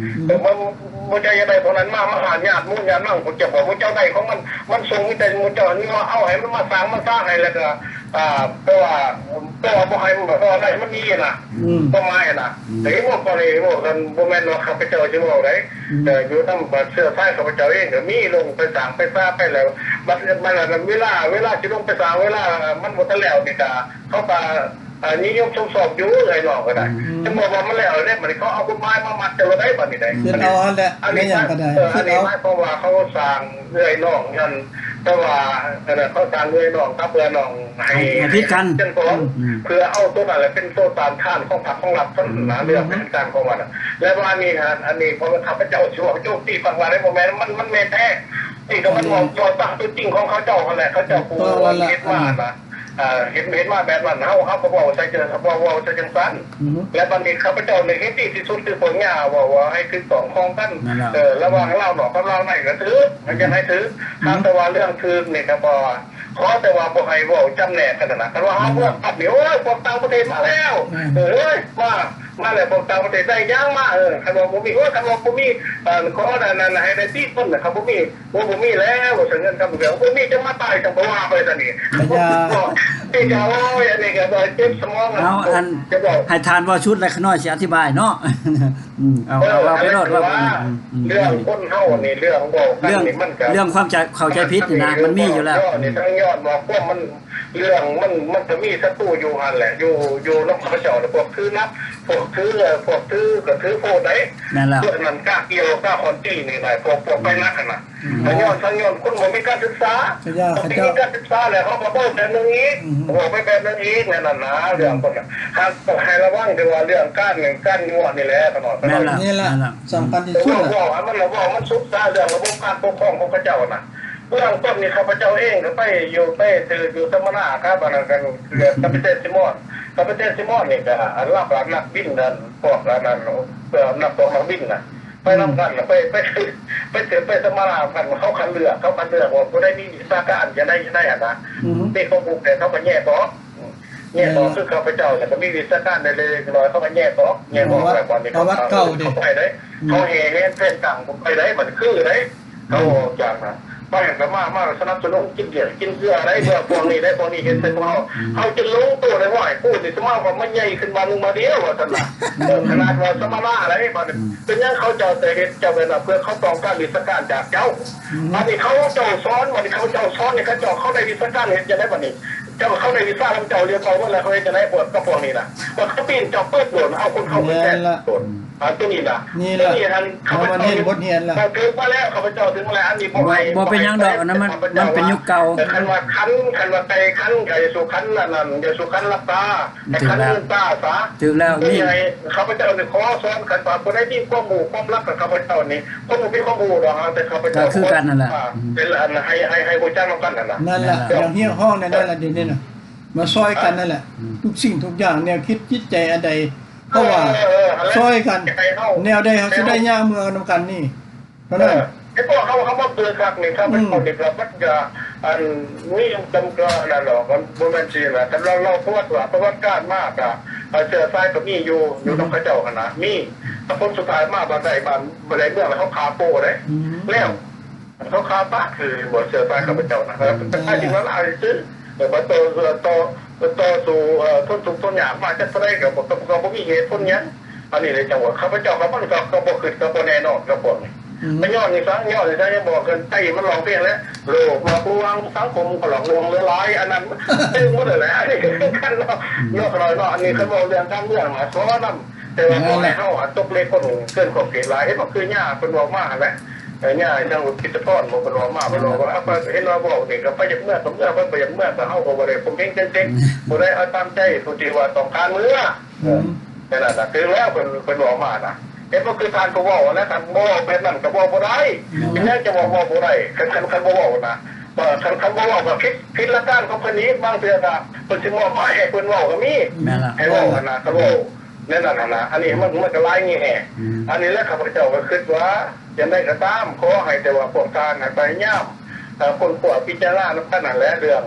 ໝູ່ເຈົ້າຢາກໄດ້ພວກນັ້ນມາ ມາຫາຍາດໝູ່ຍາດມັງ ພວກເຈົ້າບອກ ໝູ່ເຈົ້າໄດ້ຂອງມັນ ມັນສົ່ງມີແຕ່ໝູ່ເຈົ້ານີ້ມາເອົາໃຫ້ ມັນມາສ້າງ ມາສ້າງໃຫ້ ແລ້ວກໍ ອ່າ ແປວ່າ ແປວ່າບໍ່ໃຫ້ ບໍ່ໃຫ້ມັນມີນະ ຄວາມໝາຍນະ. ແຕ່ເຫັນບໍ່ ກໍເຫັນບໍ່ ຄັນບໍ່ແມ່ນວ່າຂ້າພະເຈົ້າຊິເວົ້າໄດ໋ ເອີ ຢູ່ນຳເຊື້ອສາຍຂ້າພະເຈົ້າເອງກໍມີລົງໄປສ້າງໄປສ້າໄປແລ້ວ ບັດ ບັດເວລາ ເວລາຊິລົງໄປສ້າງ ເວລາມັນບໍ່ທັນແລ້ວນີ້ກະ ເຂົາກະ ເອີ ນິຍົມຊົມຊອບຢູ່ ເອື້ອຍນ້ອງກໍໄດ້. ແຕ່ເມື່ອວ່າມັນແລ້ວແລ້ວ ບັດນີ້ເຂົາເອົາກົດໝາຍມາມັດເຈົ້າແລ້ວໄດ໋ ບັດນີ້ໄດ໋. ຄິດເອົາຫັ້ນແຫຼະ ແມ່ນຫຍັງກໍໄດ້ ເອີ ຄິດເອົາ ໝາຍຄວາມວ່າເຂົາສ້າງເອື້ອຍນ້ອງຫັ້ນ ແຕ່ວ່າ ເອີ ເຂົາສ້າງເອື້ອຍນ້ອງກັບເອື້ອຍນ້ອງໃຫ້ ໃຫ້ ໃຫ້ຜິດກັນ ເພື່ອເອົາໂຕນັ້ນແຫຼະເປັນໂຕຕ້ານທານຂອງພັກຂອງລັດ ເລື່ອງແຜນການຂອງມັນ. ແລະວ່ານີ້ ອັນນີ້ ເພາະວ່າຂ້າພະເຈົ້າຊິເວົ້າໂຈມຕີພັກລັດ ບໍ່ແມ່ນ ມັນ ມັນແມ່ນແທ້ ນີ້ກໍມັນເວົ້າ ເວົ້າຕາມຕົວຈິງຂອງເຂົາເຈົ້າຫັ້ນແຫຼະ ເຂົາເຈົ້າຜູ້ເຮັດມານະ. ເອີ ເຫັນ ເຫັນມາແບບນັ້ນ ເຮົາ ເຮົາກໍເວົ້າໃສ່ ເວົ້າ ເວົ້າໃສ່ຈັ່ງຊັ້ນ. ແລະບັດນີ້ຂ້າພະເຈົ້ານີ້ເຫັນດີທີ່ສຸດ ຄືພວກຍ່າເວົ້າວ່າໃຫ້ຖືກຕ້ອງຂອງກັນ ເອີ ລະຫວ່າງລາວນອກກັບລາວໃນກໍຖືກ ມັນຢາກໃຫ້ຖືກ. ຫາກແຕ່ວ່າເລື່ອງຖືກນີ້ກໍບໍ່ ຂໍແຕ່ວ່າບໍ່ໃຫ້ເວົ້າຈຳແນກກັນນະ. ຄັນວ່າເຮົາບອກປັບນີ້ ໂອ້ຍ ພວກຕ່າງປະເທດມາແລ້ວ ເອີຍ ມາ ມາແລ້ວ ພວກຕ່າງປະເທດໄດ້ຫຍັງມາ ເອີ ຄັນວ່າບໍ່ມີ ໂອ້ຍ ຄັນວ່າບໍ່ມີ ເອີ ຂໍອັນນັ້ນໃຫ້ໄດ້ສີ່ຄົນນະ ຄັນບໍ່ມີ ໂອ້ ບໍ່ມີແລ້ວ ວ່າຊັ້ນ ເງິນຄຳເຫຼືອບໍ່ມີ ຈະມາຕາຍ ຈັ່ງບໍ່ວ່າໄປຊະນີ້. ເຈົ້າ ເຈົ້າ ໂອ້ຍ ອັນນີ້ກໍເຈັບສະໝອງ. ເອົາ ອັນ ໃຫ້ທ່ານເວົ້າສຸດ ແລ້ວຂ້ານ້ອຍຊິອະທິບາຍເນາະ. ເອີ ເອົາ ເອົາ ເອົາໄປໂລດ ເວົ້າໄປ. ເລື່ອງຄົນເຮົານີ້ ເລື່ອງເວົ້າກັນນີ້ ມັນກໍ ເລື່ອງຄວາມເຂົ້າໃຈຜິດນີ້ນະ ມັນມີຢູ່ແລ້ວ. ນີ້ທັງຍ້ອນວ່າຄວາມມັນ ເລື່ອງມັນ ມັນກໍມີສັດຕູຢູ່ຫັ້ນແຫຼະ ຢູ່ ຢູ່ນຳເຂົາເຈົ້າ ພວກຖືໜັກ ພວກຖື ພວກຖືກໍຖືໂພດໃດ໋. ແມ່ນແລ້ວ ພວກນັ້ນກະກ່ຽວກະຄອນຕີນີ້ນະ ພວກ ພວກໄປໜັກຫັ້ນນະ. ກໍຍ້ອນ ທັງຍ້ອນຄົນບໍ່ມີການສຶກສາ ບໍ່ມີການສຶກສາແລ້ວ ເຂົາກໍເວົ້າແບບໜຶ່ງອີກ ເວົ້າໄປແບບໜຶ່ງອີກ ແນວນັ້ນນະ. ເລື່ອງຄົນນະ ຫາກໃຫ້ລະວັງ ແຕ່ວ່າເລື່ອງການ ການຍົວະນີ້ແຫຼະ ຂະນ້ອຍ. ແມ່ນແລ້ວ ແມ່ນແລ້ວ ສຳຄັນທີ່ສຸດ ເວົ້າ ເວົ້າໃຫ້ມັນ ເວົ້າມັນສຸດສາ ເລື່ອງລະບົບການປົກຄອງຂອງເຂົາເຈົ້ານະ. ເບື້ອງຕົ້ນນີ້ ຂ້າພະເຈົ້າເອງກໍໄປຢູ່ ໄປຖືຢູ່ສຳມະນາກັບອັນນັ້ນກັນ ກັບເປເຕຊິມອນ ກັບເປເຕຊິມອນນີ້ກໍອັນລາວກໍນັກບິນນັ້ນ ພວກອັນນັ້ນ ເອີ ນັກ ພວກນັກບິນນະ ໄປນຳກັນ ໄປ ໄປ ໄປຖືໄປສຳມະນາກັນ ເຂົາຄັດເລືອກ ເຂົາຄັດເລືອກວ່າຜູ້ໃດມີວິຊາການຈັ່ງໃດຈັ່ງໃດຫັ້ນນະ. ເປັນຂອງກຸ່ມແຕ່ເຂົາກໍແຍກອອກ. ແຍກອອກ ຄືຂ້າພະເຈົ້ານີ້ກໍມີວິຊາການເລັກໆນ້ອຍໆ ເຂົາກໍແຍກອອກ ແຍກອອກແລ້ວ ປະຫວັດ ປະຫວັດເກົ່າເດ້ ເຂົາໄປໄດ້ ອືມ ເຂົາແຫ່ແຫ່ນແຜ່ນຕັ້ງໄປໄດ້ ມັນຄືໄດ້ ເຂົາອອກຈາກນະ ໄປກໍມາ ມາສະໜັບສະໜູນກິນເບຍກິນເກືອໄດ້ ເພື່ອພວກນີ້ໄດ້ ພວກນີ້ເຮັດໃສ່ພວກເຮົາ ອືມ ເຮົາຈະລົງໂຕໄດ້ ຫ້ວຍ ປູນີ້ສະມາວກໍມາໃຫຍ່ຂຶ້ນມາມຸມມາດຽວວ່າຊັ້ນນະ ເອີ ຂະໜາດວ່າສະມະນະໄດ້ ບັດນີ້ ອືມ ເປັນຫຍັງເຂົາເຈົ້າຈະເຮັດເຈົ້າແບບນັ້ນ ເພື່ອເຂົາຕ້ອງການວິຊາການຈາກເຈົ້າ ອືມ ບັດນີ້ເຂົາເຈົ້າສອນ ບັດນີ້ເຂົາເຈົ້າສອນນີ້ ເຂົາເຈົ້າເຂົ້າໃນວິຊາການເຮັດຈັ່ງໃດບັດນີ້ ເຈົ້າເຂົ້າໃນວິຊາຂອງເຈົ້າຮຽບຮ້ອຍໝົດແລ້ວ ເຂົາເຮັດຈັ່ງໃດພວກ ກັບພວກນີ້ນະ ວ່າເຂົາປີ້ນເຈົ້າເປີດໂດນ ເອົາຄົນເຂົ້າໄປແຊະໂດນ ອ່າ ຕົວນີ້ນະ ນີ້ລະ ຕົວນີ້ຫັ້ນ ເຂົາເຈົ້າເຫັນບົດຮຽນລະ ເອີ ຖືກມາແລ້ວ ເຂົາເຈົ້າຖືກມາແລ້ວ ອັນນີ້ບໍ່ໃຫ້ ບໍ່ເປັນຫຍັງດອກ ອັນນັ້ນມັນ ມັນເປັນຍຸກເກົ່າ ແຕ່ຄັນວ່າຄັນ ຄັນວ່າໄກ່ຄັນ ກໍຢ່າສູ່ຄັນອັນນັ້ນ ຢ່າສູ່ຄັນລັບຕາ ໃຫ້ຄັນເງິນຕາຊະ ຖືກແລ້ວ ນີ້ ຂ້າພະເຈົ້ານີ້ຂໍສອນ ຄັນວ່າຜູ້ໃດມີຄວາມຮູ້ຄວາມລັບ ຂ້າພະເຈົ້ານີ້ ຄົນບໍ່ມີຄວາມຮູ້ດອກ ແຕ່ຂ້າພະເຈົ້າ ກໍຄືກັນນັ້ນແຫຼະ ເປັນອັນໃຫ້ ໃຫ້ ໃຫ້ຮູ້ຈັກນຳກັນຫັ້ນນະ ນັ້ນແຫຼະ ຢ່າງຮຽກຮ້ອງແນວນັ້ນລະ ດຽວນີ້ນະ ມາຊ່ອຍກັນນັ້ນແຫຼະ ອືມ ທຸກສິ່ງທຸກຢ່າງ ແນວຄິດຈິດໃຈອັນໃດ ເພາະວ່າ ເອີ ເອີ ຫັ້ນແຫຼະ ຊ່ອຍກັນ ແນວໃດເຮົາຊິໄດ້ຍ່າງເມືອນຳກັນນີ້ ເທົ່ານັ້ນ ເອີ ໄອ້ພວກເຮົາ ເຮົາມາເປີດຄັກນີ້ ຖ້າເປັນ ອືມ ຄົນນີ້ກໍມັນກໍ ອັນ ມີຈຳກັດນັ້ນດອກ ມັນບໍ່ແມ່ນຊິນະ ແຕ່ລາວ ລາວປະຫວັດວ່າ ປະຫວັດການມາກໍ ເອີ ເຊື້ອສາຍກໍມີຢູ່ ຢູ່ນຳເຂົາເຈົ້າຫັ້ນນະ ມີ ແຕ່ຜົນສຸດທ້າຍມາ ບັດໄດ້ບ້ານ ບໍ່ໄດ້ເມືອງ ແລ້ວເຂົາຂ້າໂປ້ເດ້ ອືມ ແລ້ວ ເຂົາຂ້າປາດຄືບໍ່ເຊື່ອໃສ່ຂ້າພະເຈົ້ານະ ເອີ ເປັນການທີ່ວ່າຫຼາຍຊື່ ເອີ ມາຕໍ່ ຕໍ່ ຕໍ່ສູ້ ເອີ ທົນທຸກທົນຍາກມາຈັກເທົ່າໃດກໍບໍ່ ກໍບໍ່ມີເຫດຜົນຫຍັງ ອັນນີ້ເລີຍຈັ່ງວ່າຂ້າພະເຈົ້າກໍມັນກໍ ກໍບໍ່ຄິດ ກໍບໍ່ແນ່ນອນກັບພວກນີ້ ອືມ ມາຍ້ອນນີ້ຊະ ຍ້ອນນີ້ຊະ ຍັງບອກກັນໃຈມັນຮ້ອງເພງແຫຼະ ໂລກຫຼອກລວງ ສັງຄົມກໍຫຼອກລວງເຫຼືອຫຼາຍ ອັນນັ້ນຕື່ມໝົດແລ້ວ ອັນນີ້ຄືກັນເນາະ ເນາະ ຂ້ານ້ອຍເນາະ ອັນນີ້ຄັນເວົ້າເລື່ອງການເມືອງນະ ຂໍນຳ ແຕ່ວ່າບໍ່ໃຫ້ເຮົາຕົກເລະຄົນເກີນຂອບເຂດຫຼາຍ ເຫັນບໍ່ ຄືຍ່າເພິ່ນເວົ້າມາຫັ້ນແຫຼະ ເອີ ຍ່າຫຍັງ ພິດຕະພອນ ບໍ່ ເພິ່ນເວົ້າມາ ເພິ່ນເວົ້າວ່າ ເພິ່ນເຫັນວ່າເວົ້ານີ້ກໍໄປຢາກເມືອກໍເມືອ ເພິ່ນບໍ່ຢາກເມືອກໍເຮົາກໍບໍ່ໄດ້ຂົ່ມເຫັງເຈັງໆ ຜູ້ໃດເອົາຕາມໃຈ ຜູ້ທີ່ວ່າຕ້ອງການເມືອ ອືມ ແຕ່ນັ້ນນະ ຖືກແລ້ວ ເພິ່ນ ເພິ່ນເວົ້າມານະ ເຫັນບໍ່ ຄືທ່ານກໍເວົ້າຫັ້ນແຫຼະ ທ່ານບໍ່ເວົ້າແບບນັ້ນກໍເວົ້າບໍ່ໄດ້ ເປັນຫຍັງຈະເວົ້າ ເວົ້າບໍ່ໄດ້ ຄັນ ຄັນ ຄັນບໍ່ເວົ້ານະ ເອີ ຄັນ ຄັນບໍ່ເວົ້າກໍຜິດ ຜິດຫຼັກການຂອງເພິ່ນອີກ ບາງເທື່ອກໍເພິ່ນຊິມອບໝາຍໃຫ້ເພິ່ນເວົ້າກໍມີ ແມ່ນລະ ໃຫ້ເວົ້າຫັ້ນນະ ຄັນເວົ້າ ແນວນັ້ນຫັ້ນນະ ອັນນີ້ມັນ ມັນກໍຫຼາຍແງ່ ອືມ ອັນນີ້ແຫຼະ ຂ້າພະເຈົ້າກໍຄິດວ່າ ຈັ່ງໃດກໍຕາມ ຂໍໃຫ້ແຕ່ວ່າພວກທ່ານໃຫ້ພະຍາຍາມ ເອີ ຄົ້ນຄວ້າພິຈາລະນານຳກັນຫັ້ນແຫຼະ ເລື່ອງ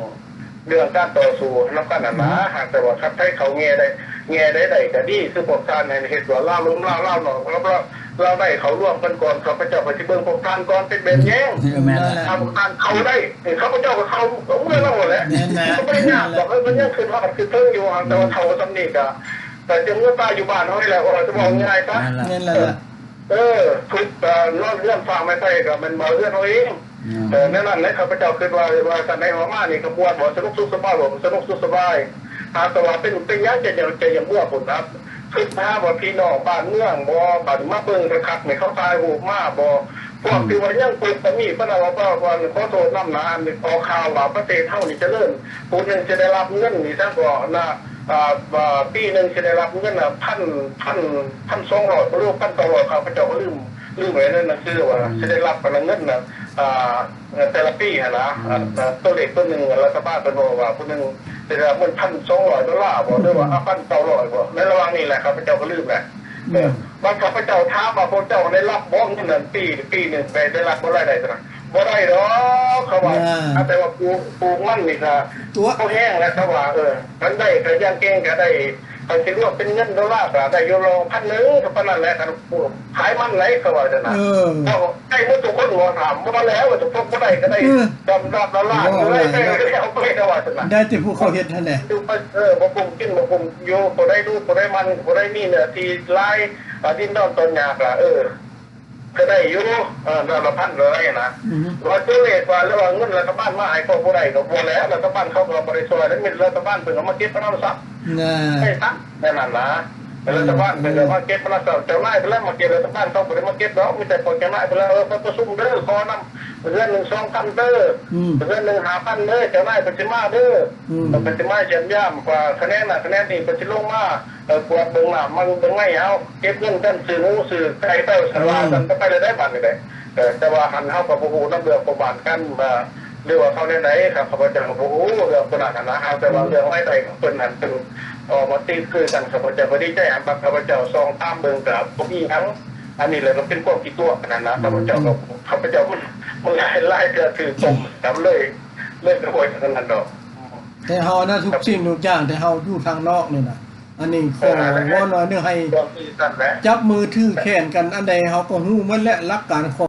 ເລື່ອງການຕໍ່ສູ້ນຳກັນຫັ້ນນະ ອືມ ຫາກແຕ່ວ່າຄັນໃຜເຂົ້າແງ່ໃດ ແງ່ໃດໄດ້ກໍດີ ຄືພວກທ່ານໃຫ້ເຮັດວ່າລາວລົມລາວ ລາວນອກ ລາວ ລາວໃນ ເຂົ້າລວມກັນກ່ອນ ຂ້າພະເຈົ້າກໍຊິເບິ່ງພວກທ່ານກ່ອນ ເປັນແບບແຍງ ເອີ ແມ່ນແຫຼະ ຖ້າພວກທ່ານເຂົ້າໄດ້ ຂ້າພະເຈົ້າກໍເຂົ້າເມືອນຳຫັ້ນແຫຼະ ແມ່ນແຫຼະ ກໍບໍ່ໄດ້ຍາກດອກ ເອີ ມັນຍັງຂຶ້ນຮອດຂຶ້ນເທິງຢູ່ ຫາກແຕ່ວ່າເຖົ້າສ່ຳນີ້ກໍ ກໍຈະເມືອຕາຍຢູ່ບ້ານເຮົານີ້ແຫຼະ ວ່າຈະເວົ້າງ່າຍຊະ ແມ່ນແຫຼະ ແມ່ນແຫຼະ ເອີ ທຸກ ເອີ ນອນເຮືອນຟ້າໄມ້ໄຜ່ກໍແມ່ນວ່າເຮືອນເຮົາເອງ ອືມ ເອີ ແນວນັ້ນແຫຼະ ຂ້າພະເຈົ້າຄິດວ່າ ວ່າຊັ້ນໃດ ເຮົາມານີ້ກໍບວດບໍ່ ສະໜຸກສຸກສະບາຍບໍ່ ສະໜຸກສຸກສະບາຍ ຫາກແຕ່ວ່າເປັນ ເປັນຫຍັງຈະ ຈະ ຈະຍັງບວດພຸ້ນນະ ຄິດຫາວ່າພີ່ນ້ອງບ້ານເມືອງບໍ່ ບາດນີ້ມາເບິ່ງຄັກໆນີ້ ເຂົາຖ່າຍຮູບມາບໍ່ ພວກ ອືມ ທີ່ວ່າຍັງເປີດກໍມີ ປານນັ້ນວ່າ ວ່າ ວ່າ ຂໍໂທດນຳນະ ອັນອອກຂ່າວວ່າປະເທດເຮົານີ້ຈະເລີນ ຜູ້ໜຶ່ງຈະໄດ້ຮັບເງິນນີ້ ຊັ້ນກໍນະ ອ່າ ອ່າ ປີໜຶ່ງຊິໄດ້ຮັບເງິນ ອ່າ ພັນ ພັນ ພັນສອງຮ້ອຍ ຫຼື ພັນເກົ້າຮ້ອຍ ຂ້າພະເຈົ້າກໍລືມ ລືມໄວ້ໃນໜັງສືວ່າ ອືມ ຊິໄດ້ຮັບອັນເງິນ ອ່າ ແຕ່ລະປີຫັ້ນນະ ອືມ ອ່າ ຕົວເລກຕົວໜຶ່ງ ລັດຖະບານເພິ່ນບອກວ່າ ຜູ້ໜຶ່ງຊິໄດ້ຮັບເງິນ ພັນສອງຮ້ອຍໂດລາບໍ ຫຼືວ່າ ອືມ ພັນເກົ້າຮ້ອຍບໍ ໃນລະຫວ່າງນີ້ແຫຼະ ຂ້າພະເຈົ້າກໍລືມແຫຼະ ອືມ ເອີ ບາດຂ້າພະເຈົ້າຖາມວ່າ ພວກເຈົ້າໄດ້ຮັບບໍ່ເງິນນັ້ນ ປີ ປີໜຶ່ງໄດ້ ໄດ້ຮັບບໍ່ ລາຍໄດ້ຕົວນັ້ນ ບໍ່ໄດ້ດອກ ເຂົາວ່າ ອ່າ ແຕ່ວ່າປູກ ປູກມັນນີ້ກະ ຕົວະ ພໍແຮງແລ້ວ ເຂົາວ່າ ເອີ ຄັນໄດ້ກະຢ່າງເກັ່ງກະໄດ້ ຄັນຊິລວມເປັນເງິນໂດລາກະໄດ້ຢູ່ລອງພັນໜຶ່ງ ເທົ່າປານນັ້ນແຫຼະ ຄັນຂາຍມັນໄດ ເຂົາວ່າຊັ້ນນະ ເອີ ເຂົາໄດ້ໝົດທຸກຄົນ ບໍ່ຖາມ ບໍ່ແລ້ວ ວ່າຕົກລົງບໍ່ໄດ້ກະໄດ້ ເອີ ດຳດຳລາດ ເອີ ບໍ່ໄດ້ກະໄດ້ ເອົາໄປ ເຂົາວ່າຊັ້ນນະ ໄດ້ແຕ່ຜູ້ເຂົາເຮັດຫັ້ນແຫຼະ ເອີ ບໍ່ກຸ້ມກິນ ບໍ່ກຸ້ມຢູ່ ບໍ່ໄດ້ດູ ບໍ່ໄດ້ມັນ ບໍ່ໄດ້ມີເນື້ອທີ່ຫຼາຍ ອາ ດິນດອນຕອນຫຍ້າກະ ເອີ ກໍໄດ້ຢູ່ ເອີ ດອນລະພັນກໍໄດ້ນະ ອືຮຶ ວ່າຕົວເລກວ່າ ຫຼືວ່າເງິນລັດຖະບານມາໃຫ້ກໍບໍ່ໄດ້ ກໍບໍ່ແລ້ວ ລັດຖະບານເຂົາກໍບໍ່ໄດ້ຊ່ວຍ ແລ້ວແມ່ນລັດຖະບານເພິ່ນກໍມາເກັບພະນາມຊັບ ນະ ໃຫ້ຊັບ ແນວນັ້ນນະ ອືມ ລັດຖະບານເພິ່ນກໍມາເກັບພະນາມຊັບ ເຈົ້ານາຍເພິ່ນແຫຼະມາເກັບ ລັດຖະບານເຂົາບໍ່ໄດ້ມາເກັບດອກ ມີແຕ່ພວກເຈົ້ານາຍເພິ່ນແຫຼະ ເອີ ໄປປະຊຸມເດີ ຂໍນຳເຮືອນໜຶ່ງສອງພັນເດີ ອືມ ເຮືອນໜຶ່ງຫ້າພັນເດີ ເຈົ້ານາຍເພິ່ນຊິມາເດີ ອືມ ເພິ່ນຊິມາຢ້ຽມຢາມ ວ່າຄະແນນນັ້ນຄະແນນນີ້ ເພິ່ນຊິລົງມາ ເອີ ກວດເບິ່ງນ້ຳມັນເບິ່ງໃນເຮົາ ເກັບເງິນກັນ ຊື້ໝູຊື້ໄກ່ໄປວ່າຊັ້ນ ອືມ ກໍໄປແລ້ວໄດ໋ ບາດນີ້ໄດ໋ ເອີ ແຕ່ວ່າຫັ້ນເຮົາກໍບໍ່ຮູ້ນຳເລື່ອງປະຫວັດກັນວ່າ ຫຼືວ່າເຂົາແນວໃດ ຂ້າພະເຈົ້າກໍບໍ່ຮູ້ເລື່ອງຕົວນັ້ນຫັ້ນນະ ຫາກແຕ່ວ່າ ອືມ ເລື່ອງລາຍໄດ້ຂອງເພິ່ນຫັ້ນ ເພິ່ນອອກມາຕີຄືກັນ ຂ້າພະເຈົ້າກໍດີໃຈ ຫາກຂ້າພະເຈົ້າສ່ອງຕາມເບິ່ງກໍບໍ່ມີຫຍັງ ອັນນີ້ແຫຼະກໍເປັນຄວາມຂີ້ຕົວະຫັ້ນນະ ອືມ ຂ້າພະເຈົ້າກໍ ຂ້າພະເຈົ້າມັນ ມັນຫຼາຍ ຫຼາຍເທື່ອຖືກຕົ້ມ ກໍເລີຍ ເລີຍບໍ່ຄ່ອຍອັນນັ້ນດອກ. ແຕ່ເຮົານະ ທຸກສິ່ງທຸກຢ່າງ ແຕ່ເຮົາຢູ່ທາງນອກນີ້ນະ. ອັນນີ້ຂໍເວົ້າໜ້ອຍໜຶ່ງ ໃຫ້ຈັບມືຖືແຂນກັນ ອັນໃດເຮົາກໍຮູ້ໝົດແຫຼະ ຫຼັກການຂອງ